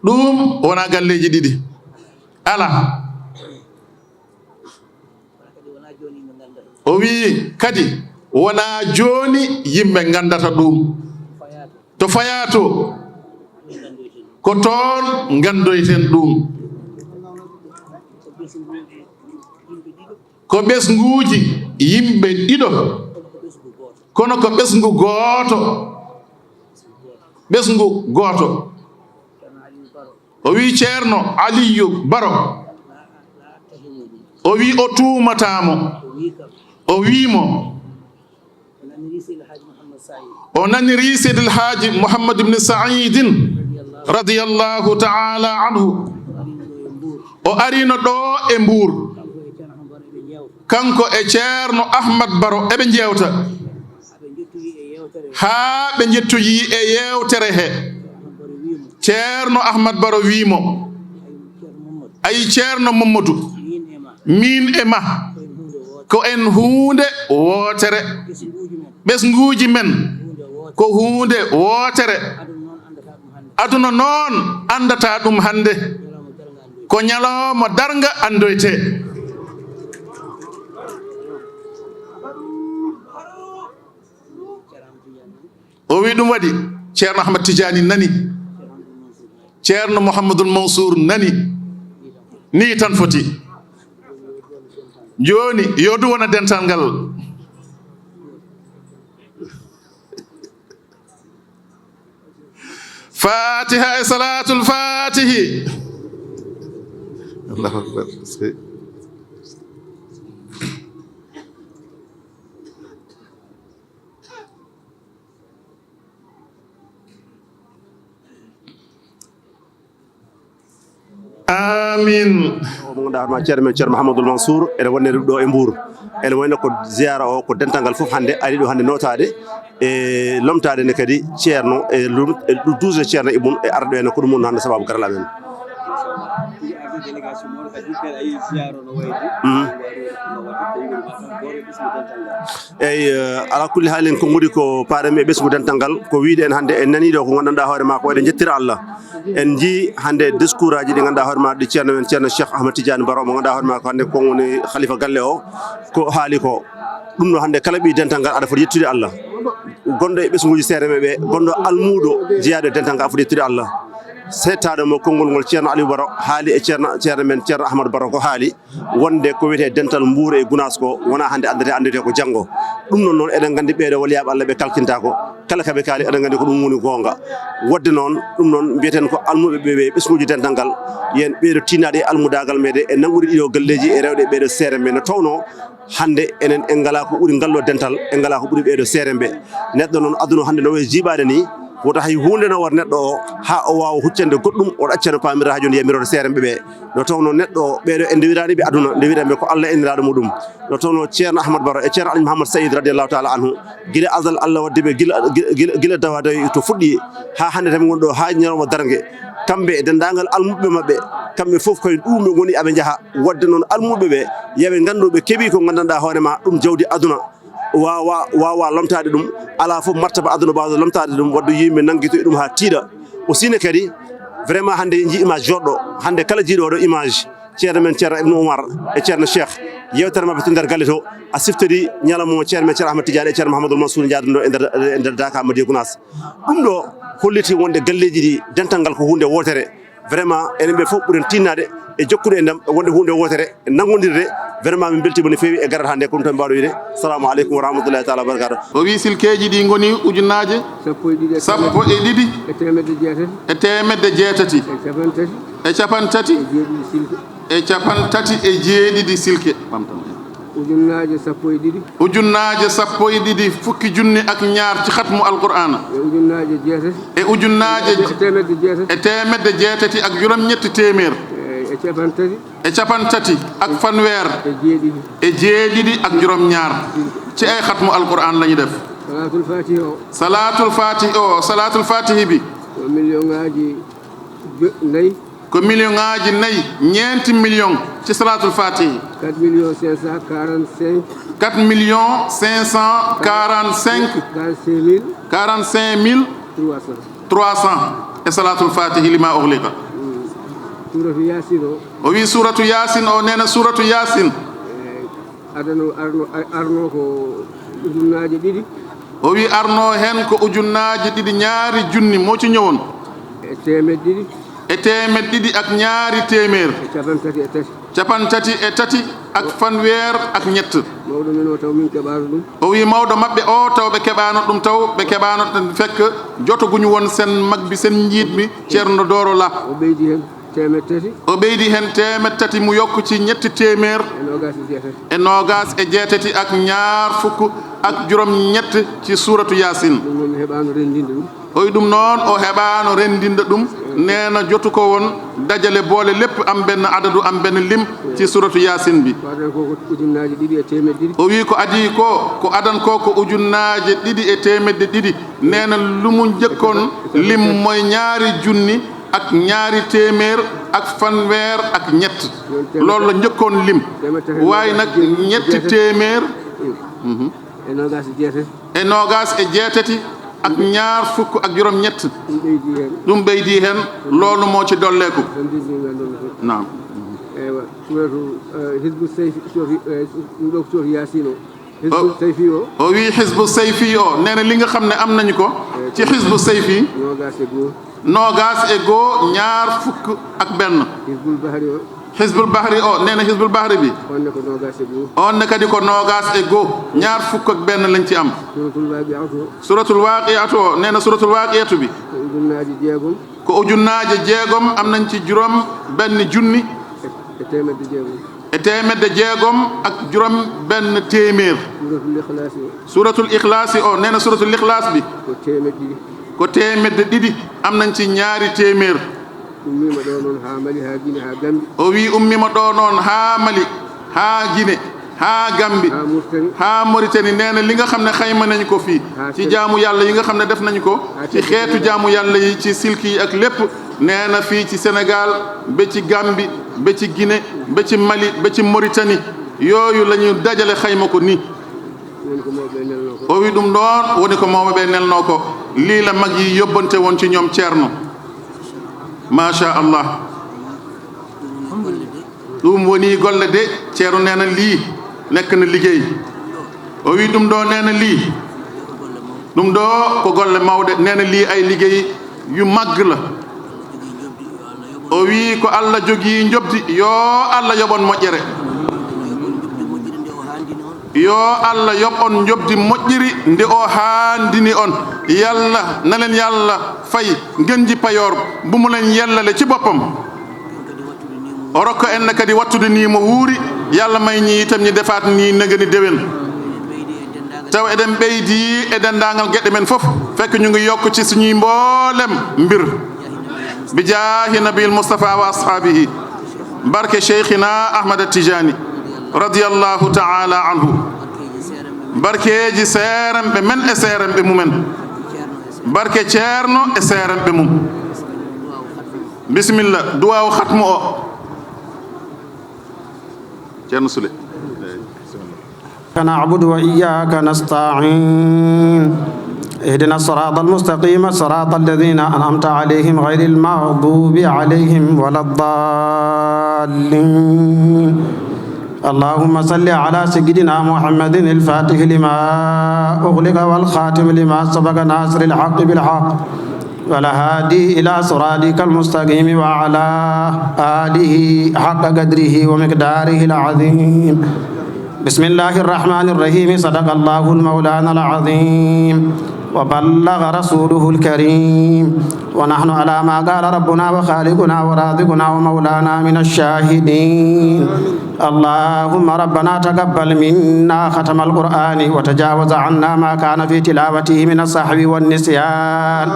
Ɗum wonaa galleeji ɗiɗi. Alaa. O wii kadi, wonaa jooni yimɓe nganndata ɗum. To fayaa to, Ko toon nganndoyten ɗum. Ko ɓesnguuji yimɓe ɗiɗo, kono ko ɓesngu gooto. Ɓesngu gooto. O wii Ceerno Aliyu Baro, o wii o tuumataa mo, o wii mo, o nanirii Seydi El Haaji Muhammad Saidin radiyallahu ta'ala anhu, o arino ɗo e Mbuur, kanko e Ceerno Ahmad Baro eɓe njeewta. Haa ɓe njettoyi e yeewtere he, Ceerno Ahmad Baro wii mo, ayi Ceerno Mamadou, miin e ma ko en huunde wootere. Ɓesnguuji men ko huunde wootere. Aduna noon anndata ɗum hannde. Ko ñalawma darnga anndoyte. O wi ɗum waɗi. Ceerno Ahmad Tijaani nani. Ceerno Mouhamadul Mansour nani. Nii tan foti. Jooni, yo du wona dental ngal. Fatiha e Salatul Fatihi. Allahu Akbar. Amin. O mo ganduɗa hoorema ceerno men Ceerno Mahamadou Mansour, ene wonde ɗo e Mbour. Ene wayno ko ziyara o ko dental ngal fof hannde ari ɗo hannde notade e lomtade ne kadi ceerno e lum-, e douze ceerno e mum e arde ɗo hannde ko ɗum woni hannde sababu garal amen. Mhm. Eyyi, eh, ala kulli haalin, ko ngoni ko paɗen e ɓesngu dental ngal, ko wiide en hannde en nani ɗo ko gandanɗa hoore ma ko eɗen jettira Allah. En jii hannde discours aji ɗi ganduɗa hoore ma ɗi ceerno men ceerno Cheikh Ahmed Tidiane Baro mo ganduɗa hoore ma ko hannde ko woni khalifa galle o, ko haali ko. Ɗum ɗo hannde kala ɓi dental ngal aɗa foti yettude Allah. Gonɗo e ɓesnguji seereɓe ɓe, gonɗo almuuɗo jeyaɗo e dental ngal aɗa foti yettude Allah. Settaɗo mo konngol ngol ceerno Aliou Baro haali e ceerno, ceerno men ceerno Ahmad Baro ko haali. Wonde ko wiyetee dental Mbuur e Gunaas ko wonaa hannde anndetee, anndetee ko janngo. Ɗum noon, noon eɗen nganndi ɓeeɗo waliyaaɓe Allah ɓe kalkintaako, kala ka ɓe kaali eɗen nganndi ko ɗum woni goonga. Waɗde noon, ɗum noon mbiyeten ko almuɓe ɓe, ɓe ɓesnguuji dental ngal, yen ɓeeɗo tiinnaade e almudaagal meɗen e nanngude ɗiɗo galleeji e rewde ɓeeɗo seerenɓe no tawno hannde enen en ngalaa ko ɓuri ngal ɗo dental, en ngalaa ko ɓuri ɓeeɗo seerenɓe. Neɗɗo noon aduna hannde no wayi jiiɓaade ni, woto hay huunde nawor neɗɗo o haa o waawa huccande goɗɗum, o ɗacca no paamirta haa jooni yamiroore seerenɓe ɓe. No tawno neɗɗo o, ɓeeɗo en ndewiraani ɓe aduna, ndewiraani ɓe ko Allah e Nelaaɗo muɗum. No tawno Ceerno Ahmad Baro e Ceerno Alhaji Mouhammad Saïd radiyallahu taala anhu, gila azal Allah wadde ɓe, gila, gila, gila, gila dawa dawi to fuɗɗi haa hannde tan ɓe ngoni ɗo haa ñalawma darnge. Kamɓe e denndaangal almuɓɓe maɓɓe, kamɓe fof koye ɗum ɓe ngoni aɓe njaha. Waɗde noon almuɓɓe ɓe, yo ɓe nganndu ɓe keɓi ko nganndanɗaa hoore ma ɗum jawdi aduna. Waawa, waawa lomtaade ɗum. Alaa fof martaba aduna baawɗo lomtaade ɗum, waɗde yimɓe nanngitoyi ɗum haa tiiɗa. Aussi ne kadi, vraiment hannde en njii image jooɗɗo. Hannde kala jiiɗo oɗo image, ceerno men ceerno Ibnu Umar e ceerno Cheikh, yeewtere maɓɓe to nder galle to, a siftori ñalawma mo ceerno men ceerno Ahmad Tidiane e ceerno Mahamadou Mansour njaadunoo e nder, e nder Daaka Madiya Gounass. Ɗum ɗo holliti wonde galleeji ɗi, dental ngal ko huunde wootere. Vraiment, enen ɓe fof ɓuren tiinnaade e jokkude e ndam, wonde huunde wootere, e nanngondirde. Vraiment, min mbeltiima no feewi e garal hannde, ko ɗum tan mbaawɗo wiide. Salamu aleykum wa rahmatullahi taala wa barakatuh. O wi silkeeji ɗi ngoni ujunnaaje sappo e ɗiɗi e sappo e ɗiɗi e teemedde jeetati e teemedde jeetati e capanɗe tati e capanɗe tati e jeeɗiɗi silke. E capanɗe tati e jeeɗiɗi silke. Ɓamtam. Ujunnaaje sappo e ɗiɗi. Ujunnaaje sappo e ɗiɗi, fukki junni ak ñaar ci xatmu Alqur'aana. E ujunnaaje jeetati. E ujunnaaje e teemedde jeetati. E teemedde jeetati ak juróom-ñetti téeméer. E, e capanɗe tati. E capanɗe tati ak fanweer. E jeeɗiɗi. E jeeɗiɗi ak juróom-ñaar. Ci ay xatmu Alqur'aan la ñu def. Salaatul Faatihi o. Salaatul Faatihi o, Salaatul Faatihi bi. Ko million ngaaji jo-, nayi. Ko million ngaaji nayi, ñeenti million ci Salaatul Faatihi. Quatre millions cinq cent quarante-cinq. Quatre millions cinq cent quarante-cinq. Quarante-cinq mille. Quarante-cinq mille. Trois cents. Trois cents. E Salaatul Faatihi lima ughliqa. Mm. Suuratu Yaasin o. O wi Suuratu Yaasin o, nee na Suuratu Yaasin. Eh, adano, arno, arno ko ujunnaaje ɗiɗi. O wi arno heen ko ujunnaaje ɗiɗi, ñaari junni moo ci ñëwoon. E E teemeɗɗe ɗiɗi. E teemeɗɗe ɗiɗi ak ñaari téeméer. E cappanɗe tati e tati. Cappanɗe tati e tati ak fanweer ak ñett. Mawɗo men o taw min keɓaano ɗum. O wi mawɗo maɓɓe o taw ɓe keɓaano ɗum, taw ɓe keɓaano ɗum fekk jotoguñu won seen mag bi, seen njiit mi, Ceerno Dooro La. O ɓeydi heen teemeɗɗe tati. O ɓeydi heen teemeɗɗe tati, mu yokk ci ñetti téeméer. E noogaas e jeetati. E noogaas e jeetati ak ñaar fukk ak juróom ñett ci suuratu Yaasin. Ɗum noon mi heɓaano renndinde ɗum. O wi ɗum noon o heɓaano renndinde ɗum, nee na jotu ko won dajale boole lépp am benn adadu, am benn lim ci suuratu Yaasin bi. Ko adan ko ko ujunnaaje ɗiɗi e teemeɗɗe ɗiɗi. O wi ko adi ko, ko adan ko ko ujunnaaje ɗiɗi e teemeɗɗe ɗiɗi. Nee na lu mu njëkkoon lim mooy ñaari junni ak ñaari téeméer ak fanweer ak ñett. Loolu la njëkkoon lim. Waaye nag ñetti téeméer. Mhm. E noogaas e jeetati. E noogaas e jeetati ak ñaar fukk ak juróom ñett. Ɗum ɓeydi heen. Ɗum ɓeydi heen, loolu moo ci dolleeku. Tan dindi ngal ɗon fof. Naam. Eywa, suuratu, eh, Hizbu Seyfi, soofi, eh, ɗum ɗo ko soofi Yaasin o. Hizbu Seyfi o. O wi Hizbu Seyfi o, nee na li nga xam ne am nañu ko ci Hizbu Seyfi. Noogaas e goo. Noogaas e goo, ñaar fukk ak benn. Hizbul Bahri o. Hizbul Bahri o, nee na Hizbul Bahri bi. On ne ko noogaas e goo. On ne kadi ko noogaas e goo, ñaar fukk ak benn lañ ci am. Suratul Waaqi'atu o. Suratul Waaqi'atu o, nee na Suratul Waaqi'atu bi. Ko ujunnaaje jeegom. Ko ujunnaaje jeegom, am nañ ci juróom benn junni. E, e teemedde jeegom. E teemedde jeegom ak juróom benn téeméer. Suratul Ikhlaasi o. Suratul Ikhlaasi o, nee na Suratul Ikhlaas bi. Ko teemedde ɗiɗi. Ko teemedde ɗiɗi, am nañ ci ñaari téeméer. Ummiima ɗo noon haa Mali, haa Gine, haa Gambi. O wi ummiima ɗo noon haa Mali, haa Gine, haa Gambi, haa Mauritanie. Haa Mauritanie. Nee na li nga xam ne xayma nañu ko fii ci jaamu Yàlla yi nga xam ne def nañu ko ci xeetu jaamu Yàlla yi, ci silki yi ak lépp. Nee na fii ci Sénégal ba ci Gambi, ba ci Gine, ba ci Mali, ba ci Mauritanie, yooyu la ñu dajale xayma ko nii. Woni ko mawɓe nelnoo ko. O wi ɗum ɗoon woni ko mawɓe ɓe nelnoo ko. Lii la mag yi yóbbante woon ci ñoom Ceerno. Macha Allah. Ɗum woni golle de, Ceerno nee na lii nekk na liggéey. O wi ɗum ɗo nee na lii. Ɗum ɗo ko golle mawɗe, nee na lii ay liggéey yu màgg la. O wi ko Allah jogii njoɓdi, yo Allah yoɓ on moƴƴere. Yo Allah yoɓ on njoɓdi moƴƴiri ndi o haandini on. Yalla na leen Yalla fay ngën ji payoor bu mu leen yellale ci boppam. O rokka en kadi wattude nii mo wuuri, Yalla may ñi itam ñi defaat nii nëgëni déwén. Taw eɗen ɓeydi e denndaangal geɗe men fof, fekk ñu ngi yokk ci suñuy mboolem mbir. Bi jaahi Nabil Mustafa wa ashaabihi. Barke Cheikhina Ahmad Tijani, radiyallahu ta'ala anhu. Barkeeji seeremɓe men e seeremɓe mumen. Barke Ceerno e seeremɓe mum. Bisimilla, duwaawu xatmu o. Ceerno Sule. إياك نعبد وإياك نستعين. اهدنا الصراط المستقيم، صراط الذين أنعمت عليهم، غير المغضوب عليهم ولا الضالين. اللهم صل على سيدنا محمد الفاتح لما أغلق والخاتم لما سبق، ناصر الحق بالحق، والهادي إلى صراطك المستقيم، وعلى آله حق قدره ومقداره العظيم. بسم الله الرحمن الرحيم. صدق الله المولانا العظيم وبلغ رسوله الكريم، ونحن على ما قال ربنا وخالقنا ورازقنا ومولانا من الشاهدين. اللهم ربنا تقبل منا ختم القرآن، وتجاوز عنا ما كان في تلاوته من السهو والنسيان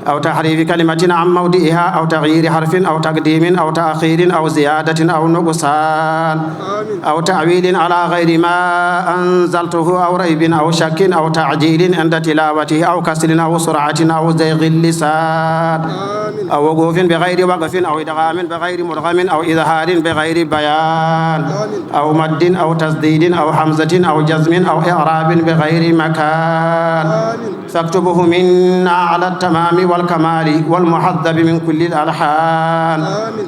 أو تحريف كلمة عن موضعها أو تغيير حرف أو تقديم أو تأخير أو زيادة أو نقصان أو تأويل على غير ما أنزلته أو ريب أو شك أو تعجيل عند تلاوته أو كسل أو سرعة أو زيغ اللسان أو وقوف بغير وقف أو إدغام بغير مدغم أو إظهار بغير بيان أو مد أو تسديد أو همزة أو جزم أو إعراب بغير مكان. فاكتبه منا على التمام والكمال والمهذب من كل الألحان.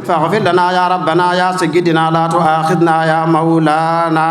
فاغفر لنا يا ربنا يا سيدنا، لا تؤاخذنا يا مولانا،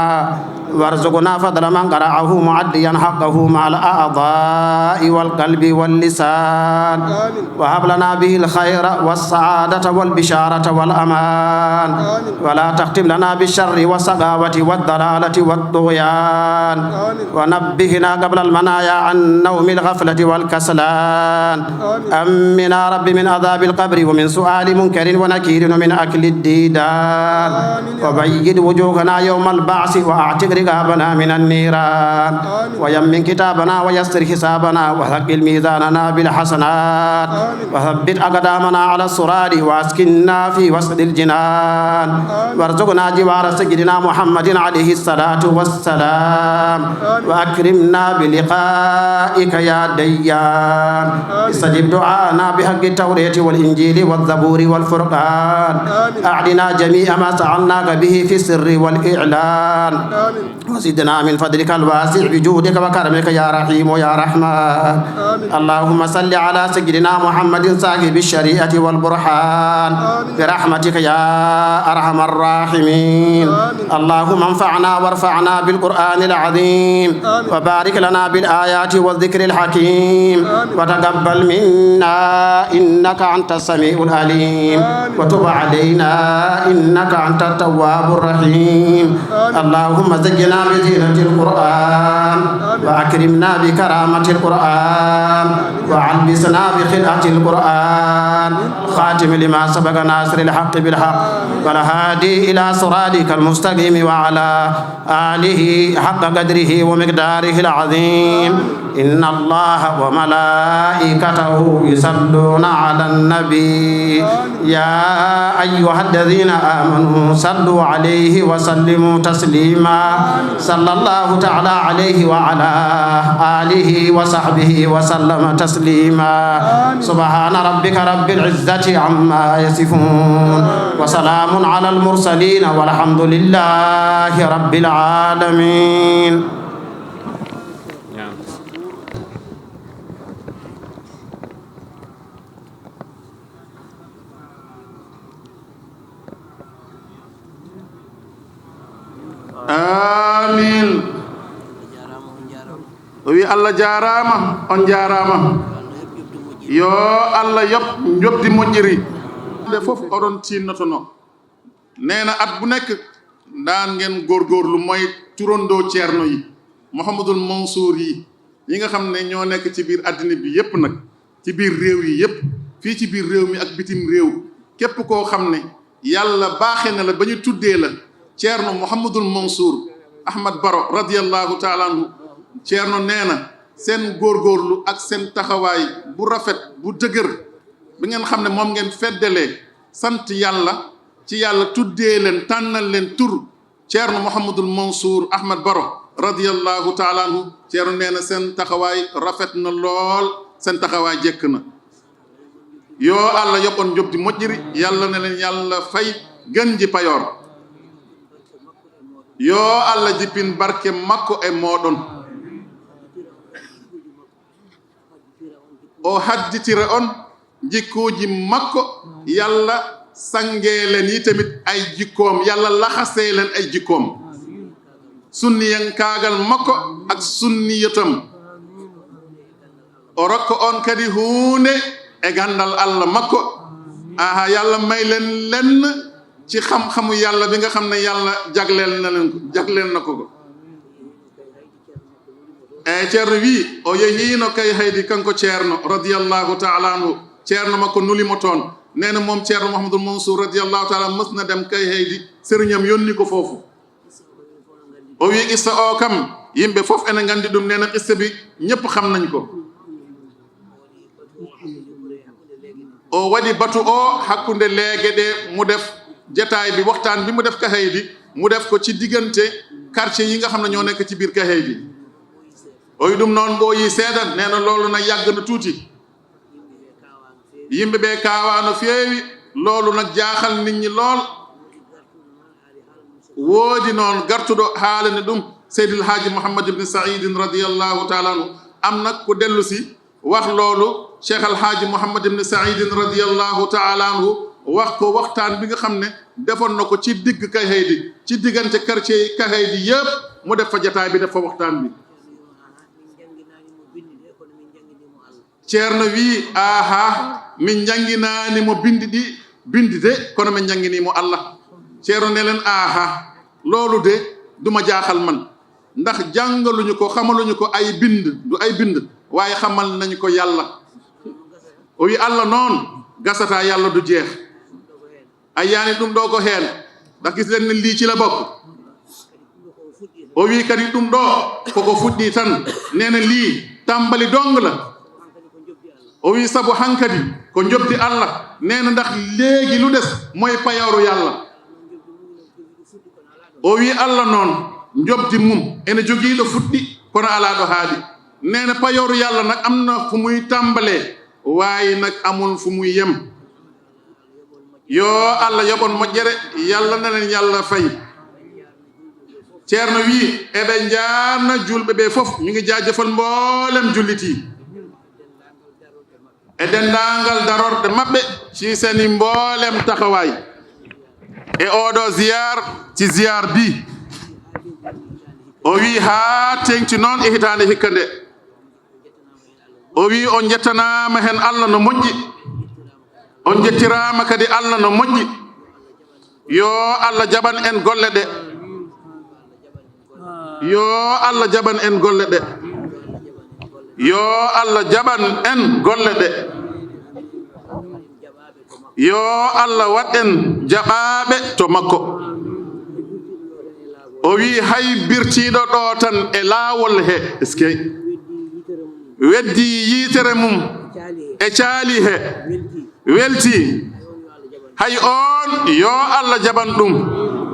وارزقنا فضل من قرأه مؤديا حقه مع الأعضاء. والقلب واللسان. آمين. وهب لنا به الخير والسعادة والبشارة والأمان. آمين. ولا تختم لنا بالشر والسقاوة والضلالة والطغيان. آمين. ونبهنا قبل المنايا عن نوم الغفلة والكسلان. آمين. أمنا رب من عذاب القبر ومن سؤال منكر ونكير ومن أكل الديدان. آمين. وبيض وجوهنا يوم البعث وأعتق رقابنا من النيران. آمين. ويمن كتابنا ويسر حسابنا وثقل ميزاننا بالحسنات. آمين. وثبت أقدامنا على الصراط وأسكننا في وسط الجنان. آمين. وارزقنا جوار سيدنا محمد عليه الصلاة والسلام. آمين. وأكرمنا بلقائك يا ديان. آمين. استجب دعاءنا بحق التوراة والإنجيل والزبور والفرقان. آمين. أعطنا جميع ما سألناك به في السر والإعلان. آمين. وزدنا من فضلك الواسع بجودك وكرمك يا رحيم يا رحمن. آمين. اللهم صل على سيدنا محمد صاحب الشريعة والبرهان. آمين. برحمتك يا أرحم الراحمين. آمين. اللهم انفعنا وارفعنا بالقرآن العظيم. آمين. وبارك لنا بالآيات والذكر الحكيم. آمين. وتقبل منا إنك أنت السميع العليم. آمين. وتب علينا إنك أنت التواب الرحيم. آمين. اللهم زينا بزينة القرآن. آمين. وأكرمنا بكرامة القرآن. وألبسنا بخلعة القرآن. خاتم لما سبق ناصر الحق بالحق. والهادي إلى صراطك المستقيم وعلى آله حق قدره ومقداره العظيم. إن الله وملائكته يصلون على النبي. يا أيها الذين آمنوا صلوا عليه وسلموا تسليما. صلى الله تعالى عليه وعلى آله وصحبه وسلم تسليما. سبحان ربك رب العزة عما يصفون. وسلام على المرسلين والحمد لله رب العالمين. Amin. O wi, Allah jaaraama, on jaaraama. Yo Allah yoɓ njoɓdi moƴƴiri. Nde fof oɗon tiinnotono. Nee na at bu nekk daan ngeen góorgóorlu mooy turandoo Ceerno yi, Mouhamadul Mansour yi, yi nga xam ne ñoo nekk ci biir àddina bi yépp nag, ci biir réew yi yépp, fii ci biir réew mi ak bitim réew. Képp koo xam ne Yàlla baaxe na la ba ñu tuddee la Ceerno Mouhamadul Mansour Ahmad Baro radiyallahu taala anhu, Ceerno nee na seen góorgóorlu ak seen taxawaay bu rafet, bu dëgër, bi ngeen xam ne moom ngeen feddalee sant Yàlla ci Yàlla tuddee leen, tànnal leen tur Ceerno Mouhamadul Mansour Ahmad Baro radiyallahu taala anhu. Ceerno nee na seen taxawaay rafet na lool, seen taxawaay jekk na. Yo Allah yoɓ on njoɓdi moƴƴiri, Yàlla ne leen Yàlla fay gën ji payoor. Yo Allah jippin barke makko e mooɗon. O hadditira on jikkuuji makko, Yàlla sangee leen yi tamit ay jikkoom, Yàlla laxasee leen ay jikkoom. Sunniyankaagal makko ak sunniyatam. O rokka on kadi huunde e ganndal Allah makko. Aha, Yàlla may leen lenn ci xam-xamu Yàlla bi nga xam ne Yàlla jagleel na leen ko, jagleel na ko ko. Eyi, Ceerno wii, o yehiino Kayhaydi, kanko Ceerno, radiyallahu taala anhu. Ceerno makko nuli mo toon. Nee na moom Ceerno Mouhamadul Mansour, radiyallahu taala, mës na dem Kayhaydi, sëriñam yónni ko foofu. O wii, qissa o kam, yimɓe fof ene nganndi ɗum. Nee na qissa bi, ñépp xam nañ ko. O waɗi batu o hakkunde leege ɗe, mu def jataay bi, waxtaan bi mu def Kayhaydi, mu def ko ci diggante quartier yi nga xam ne ñoo nekk ci biir Kayhaydi. O wi ɗum noon ɓooyi seeɗa, nee na loolu nag yàgg na tuuti. Yimɓe ɓe kaawaa no feewi, loolu nag jaaxal nit ñi lool. Woodi noon gartuɗo haalani ɗum Seydil Haaji Mouhammad ibn Saïdin radiyallahu taala anhu. Am nag ku dellu si wax loolu Cheikh Al Haaji Mouhammad ibn Saïdin radiyallahu taala anhu, wax ko waxtaan bi nga xam ne defoon na ko ci digg Kayhaydi, ci diggante quartier yi Kayhaydi yépp, mu def fa jataay bi, def fa waxtaan bi. Ceerno wii, "Aha, min njannginani mo binndi ɗi, binndi de, kono min njannginii mo Allah." Ceerno ne leen, "Aha, loolu de duma jaaxal man, ndax jàngaluñu ko, xamaluñu ko ay bind, du ay bind, waaye xamal nañu ko Yàlla." O wi, "Allah noon gasata, Yàlla du jeex." A yiyaani ɗum ɗo ko heen, ndax gis leen ne lii ci la bokk. O wi kadi ɗum ɗo koko fuɗɗi tan, nee na lii tàmbali dong la. O wi sabu hankadi ko njobdi Allah, nee na ndax léegi lu des mooy payooru Yàlla. O wi Allah noon njobdi mum ene jogii ɗo fuɗɗi kono alaa ɗo haaɗi. Nee na payooru Yàlla nag am na fu muy tàmbalee, waaye nag amul fu muy yem. Yo Allah yoɓon moƴƴere, Yàlla na leen Yàlla fay. Ceerno wii eɓe njaarna julɓe ɓe fof, ñu ngi jaajëfal mboolem jullit yi e denndaangal darorɗe maɓɓe ci seeni mboolem taxawaay e oɗo ziyaar, ci ziyaar bi. O wii haa teeŋti noon e hitaande hikka nde. O wii on njettanaama heen Allah no moƴƴi, on njettiraama kadi Allah no moƴƴi. Yo Allah jaɓan en golle ɗe. Yo Allah jaɓan en golle ɗe. Yo Allah jaɓan en golle ɗe. Yo Allah waɗ en jaɓaaɓe to makko. O wii hay birtiiɗo ɗo tan e laawol he, eskey, weddi yitere mum e caali he, welti. Hay on, yo Allah jaɓan ɗum.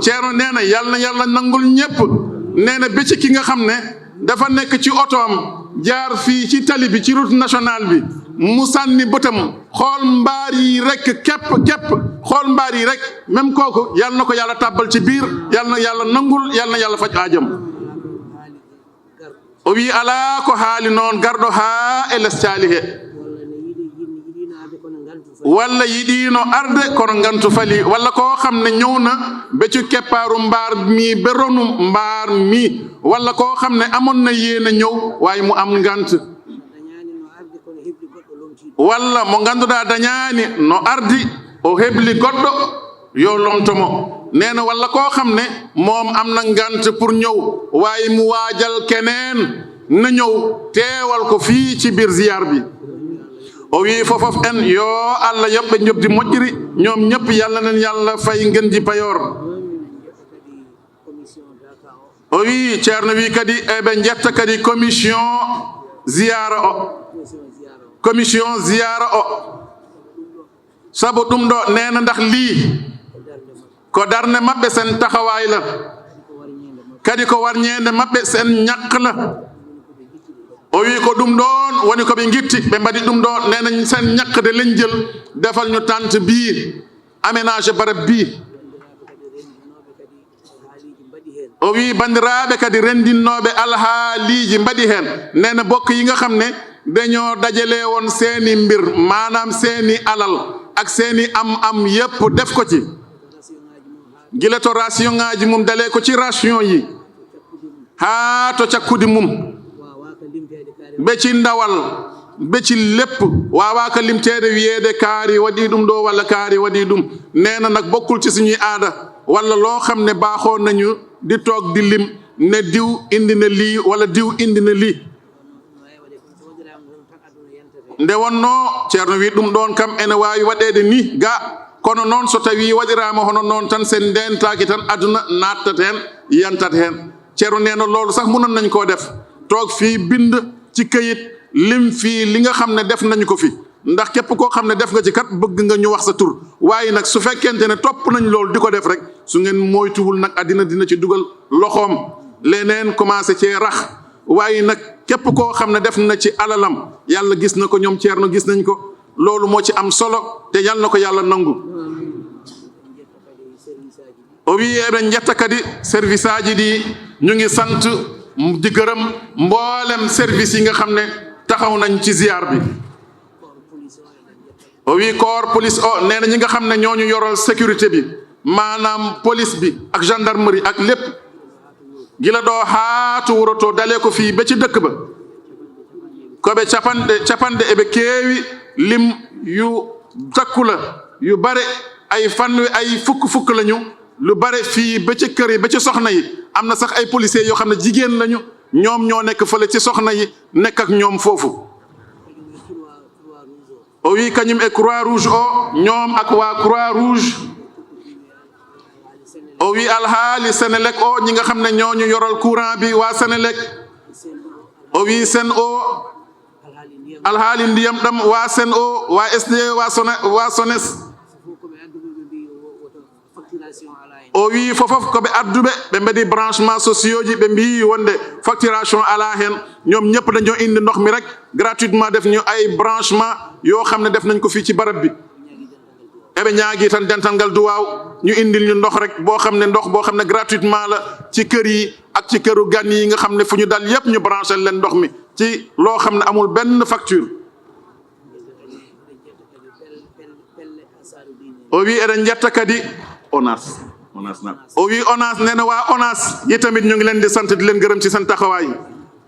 Ceerno nee na, Yàlla na Yàlla nangul ñépp. Nee na, ba ci ki nga xam ne dafa nekk ci otoom, jaar fii ci tali bi, ci route nationale bi, mu sànni bëtam, xool mbaar yi rek, képp, képp, xool mbaar yi rek. Même kooku, Yàlla na ko Yàlla tàbbal ci biir, Yàlla na Yàlla nangul, Yàlla na Yàlla faj aajam. O wii alaa ko haali noon, garɗo haa e les caali he. Walla yiɗiino arde kono ngantu fali, walla koo xam ne ñëw na ba ci keppaaru mbaar mi, ba ronu mbaar mi, walla koo xam ne amoon na yéene ñëw waaye mu am ngant, walla mo ngannduɗaa dañaani no ardi, o hebli goɗɗo yo lomto mo. Nee na walla koo xam ne moom am na ngant pour ñëw waaye mu waajal keneen na ñëw teewal ko fii ci biir ziyaar bi. O wii fofof en yo Allah yoɓ ɓe njoɓdi moƴƴiri, ñoom ñépp Yàlla na leen Yàlla fay ngën ji payoor. O wii, Ceerno wii kadi eɓe njetta kadi commission ziyaara o, commission ziyaara o. Sabu ɗum ɗo nee na ndax lii ko darnde maɓɓe, seen taxawaay la, kadi ko warñeende maɓɓe, seen ñaq la. O wii ko ɗum ɗoon woni ko ɓe ngitti, ɓe mbaɗi ɗum ɗo, nee na seen ñaq de lañ jël defal ñu tànt bii, aménagé barab bii. O wii banndiraaɓe kadi renndinnooɓe alhaaliiji mbaɗi heen, nee na bokk yi nga xam ne dañoo dajale woon seeni mbir, maanaam seeni alal ak seeni am-am yépp def ko ci, gila to ration ŋaaji mum, dalee ko ci ration yi haa to cakkudi mum, be ci ndawal, be ci lépp, waawaaka limteede wiyeede kaari waɗi ɗum ɗo walla kaari waɗi ɗum. Nee na nag bokkul ci suñuy aada walla loo xam ne baaxoo nañu di toog di lim ne diw indi na lii walla diw indi na lii. Nde wonnoo, Ceerno wii ɗum ɗoon kam ene waawi waɗeede nii ga, kono noon so tawii waɗiraama hono noon tan, sen ndeentaaki tan, aduna naattat heen, yantat heen. Ceerno nee na loolu sax mënoon nañ koo def, toog fii bind ci këyit, lim fii li nga xam ne def nañu ko fi, ndax képp koo xam ne def nga ci kat bëgg nga ñu wax sa tur. Waaye nag su fekkente ne topp nañ loolu di ko def rek, su ngeen moytuwul nag àddina dina ci dugal loxoom, leneen commencé cee rax. Waaye nag képp koo xam ne def na ci alalam, Yàlla gis na ko, ñoom Ceerno gis nañ ko. Loolu moo ci am solo, te Yàlla na ko Yàlla nangu. O wii eɓen njetta kadi service aji ɗi, ñu ngi sant di gërëm mboolem service yi nga xam ne taxaw nañ ci ziyaar bi. O wii corps police o, nee na ñi nga xam ne ñooñu yoral sécurité bi, maanaam police bi ak gendarmerie ak lépp, gila ɗo haa to wuro to, dalee ko fii ba ci dëkk ba, Ko ɓe capanɗe capanɗe, eɓe keewi, lim yu takku la, yu bare, ay fanwe, ay fukk fukk lañu, lu bare, fii ba ci kër yi, ba ci soxna yi. Am na sax ay policiers yoo xam ne jigéen lañu, ñoom ñoo nekk fële ci soxna yi, nekk ak ñoom foofu. O wi kañum e Croix Rouge o, ñoom ak waa Croix Rouge. O wi alhaali Senelec o, ñi nga xam ne ñoo ñu yoral courant bi, waa Senelec. O wi Sen o, alhaali ndiyam ɗam, waa Sen o, waa S D E, waa Sone-, waa Sones. O wi fofof ko ɓe adduɓe, ɓe mbaɗi branchement sociaux ji, ɓe mbiyi wonde facturation alaa heen. Ñoom ñëpp dañoo indi ndox mi rek gratuitement, def ñu ay branchement yoo xam ne def nañ ko fii ci barab bi. Eɓe ñaagi tan dental ngal duwaaw, ñu indil ñu ndox rek, boo xam ne ndox boo xam ne gratuitement la ci kër yi ak ci këru gan yi nga xam ne fu ñu dal yépp ñu branché leen ndox mi ci loo xam ne amul benn facture. O wi eɗen njetta kadi ONAS. ONAS na. O wi ONAS, nee na waa ONAS yi tamit ñu ngi leen di sant, di leen gërëm ci seen taxawaay,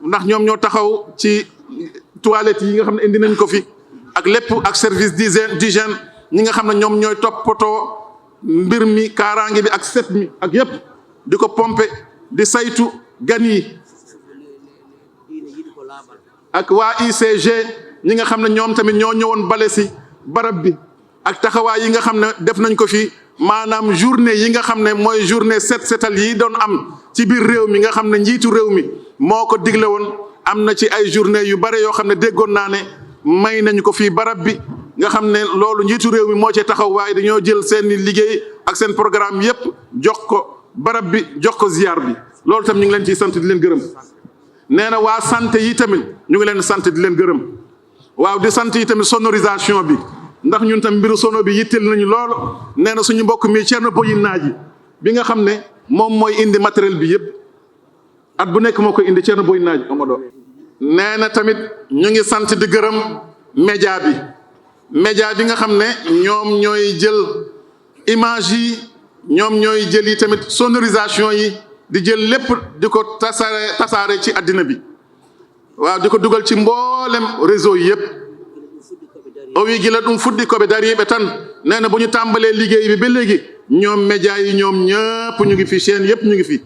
ndax ñoom ñoo taxaw ci toilettes yi nga xam ne indi nañ ko fi ak lépp, ak service d'hygiène, d'hygiène, ñi nga xam ne ñoom ñooy toppatoo mbir mi, kaaraange bi ak set mi ak yépp, di ko pompe, di saytu gan yi. Ak waa U C G, ñi nga xam ne ñoom tamit ñoo ñëwoon bale si barab bi, ak taxawaay yi nga xam ne def nañ ko fi, maanaam journée yi nga xam ne mooy journée set setal yi doon am ci biir réew mi, nga xam ne njiitu réew mi moo ko digle woon. Am na ci ay journée yu bare yoo xam ne déggoon naa ne may nañu ko fii barab bi, nga xam ne loolu njiitu réew mi moo cee taxaw, waaye dañoo jël seeni liggéey ak seen programme yépp jox ko barab bi, jox ko ziar bi. Loolu tam ñu ngi leen ciy sant, di leen gërëm. Nee na waa santé yi tamit ñu ngi leen di sant, di leen gërëm. Waaw, di sant yi tamit sonorisation bi, ndax ñun tam mbiru sono bi yitteel nañu lool. Nee na suñu mbokk mi Thierno Boyin Naaji bi nga xam ne moom mooy indi matériel bi yépp, at bu nekk moo koy indi, Thierno Boyin Naaji Amadou. Nee na tamit ñu ngi sant di gërëm média bi, média bi nga xam ne ñoom ñooy jël image yi, ñoom ñooy jël yi tamit sonorisation yi, di jël lépp di ko tasaare, tasaare ci àddina bi. Waaw, di ko dugal ci mboolem réseau yi yépp. O wi gila ɗum fuɗɗi ko ɓe dariiɓe tan. Nee na bu ñu tàmbalee liggéey bi ba léegi, ñoom média yi ñoom ñëpp ñu ngi fi, chaîne yépp ñu ngi fi.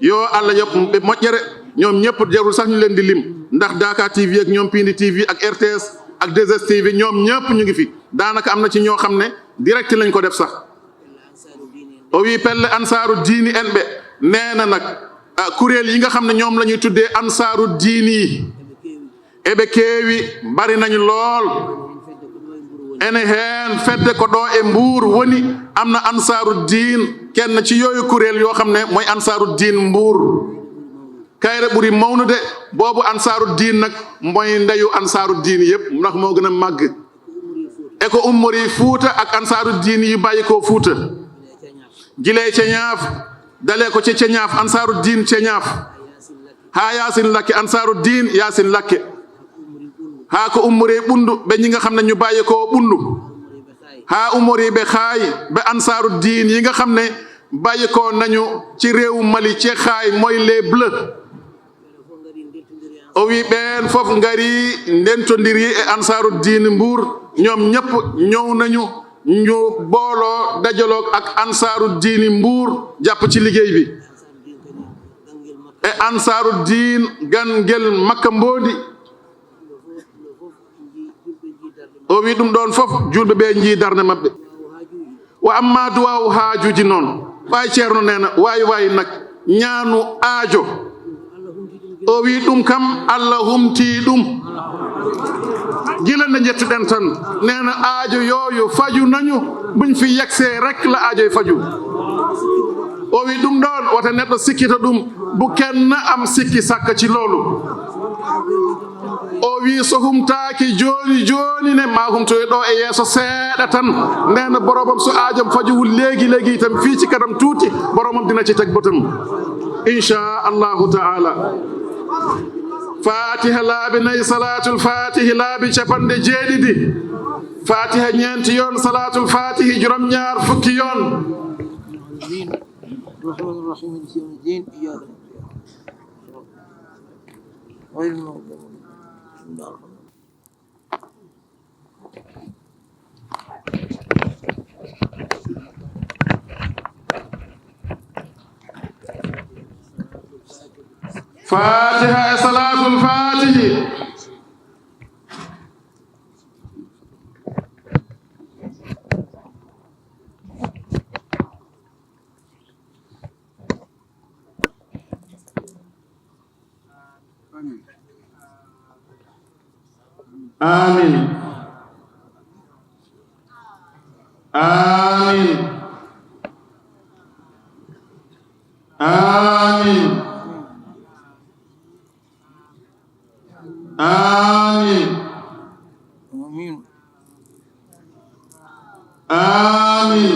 Yoo Allah yoɓ ɓe moƴƴere. Ñoom ñëpp jarul sax ñu leen di lim, ndax Daaka T V ak ñoom Pindi T V ak R T S ak deux S T V, ñoom ñëpp ñu ngi fi. Daanaka am na ci ñoo xam ne direct lañ ko def sax. O wi pelle ansaaru diini en ɓe, nee na nag, ah, kuréel yi nga xam ne ñoom la ñuy tuddee ansaaru diini yi, eɓe keewi, bari nañu lool. Ene heen fedde ko ɗo e Mbuur woni, am na ansaaru diin, kenn ci yooyu kuréel yoo xam ne mooy ansaaru diin Mbuur. Kayre ɓuri mawnude, boobu ansaaru diin nag mooy ndeyu ansaaru diin yépp, ndax moo gën a màgg. E ko ummori Fuuta ak ansaaru diin yi bàyyi ko Fuuta. Gila e Ceñaaf, dalee ko ci Ceñaaf, ansaaru diin Ceñaaf, haa Yaasin Lakke, ansaaru diin Yaasin Lakke, haa ko ummori Ɓunndu, ɓe ñi nga xam ne ñu bàyyi ko Ɓunndu, haa ummori ɓe Xaay, ɓe ansaaru diin yi nga xam ne bàyyi ko nañu ci réewu Mali, ci Xaay, mooy les Bleus. O wi ɓeen fof ngari, ndentondiri e ansaaru diini Mbuur, ñoom ñëpp ñëw nañu, ñu booloo, dajaloo ak ansaaru diini Mbuur, jàpp ci liggéey bi. E ansaaru diin Gangel Makka Mbodi. O wi ɗum ɗoon fof, juulɓe ɓe njii darnde maɓɓe. Wa amma duwaawu haajuuji noon, ɓay Ceerno nee na, waay waay nag, ñaanu aajo. O wi ɗum kam, Allah humtii ɗum. Gila nde njettuɗen tan, nee na aajo yooyu faju nañu, buñ fi yegsee rek la aajo yi faju. O wi ɗum ɗoon, wata neɗɗo sikkita ɗum, bu kenn am sikki sakka ci loolu. O wi so humtaaki jooni jooni ne, ma humtoy ɗo e yeeso seeɗa tan. Ndeen boromam so aajam fajuwul leegi leegi tan, fii ci kanam tuuti, boromam dina ci teg bëtam. Insha Allahu Ta'ala. Fatiha laabi nayi, Salaatul Fatihi laabi capanɗe jeeɗiɗi. Fatiha ñeenti yoon, Salaatul Fatihi juróom-ñaar fukki yoon. الرحمن الرحيم، مالك يوم الدين، إياك نعبد وإياك نستعين. غير المغضوب عليهم. Fatiha e salatul fatihi. Amin. Amin. Amin. Amin. Amin. Amin. Amin.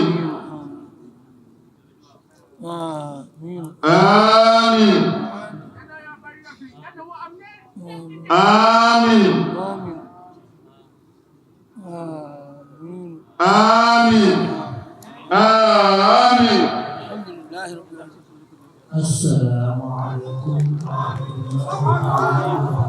Amin. Amin. Amin. Amin. Assalamu alaikum wa rahmatullahi wa barakatuh.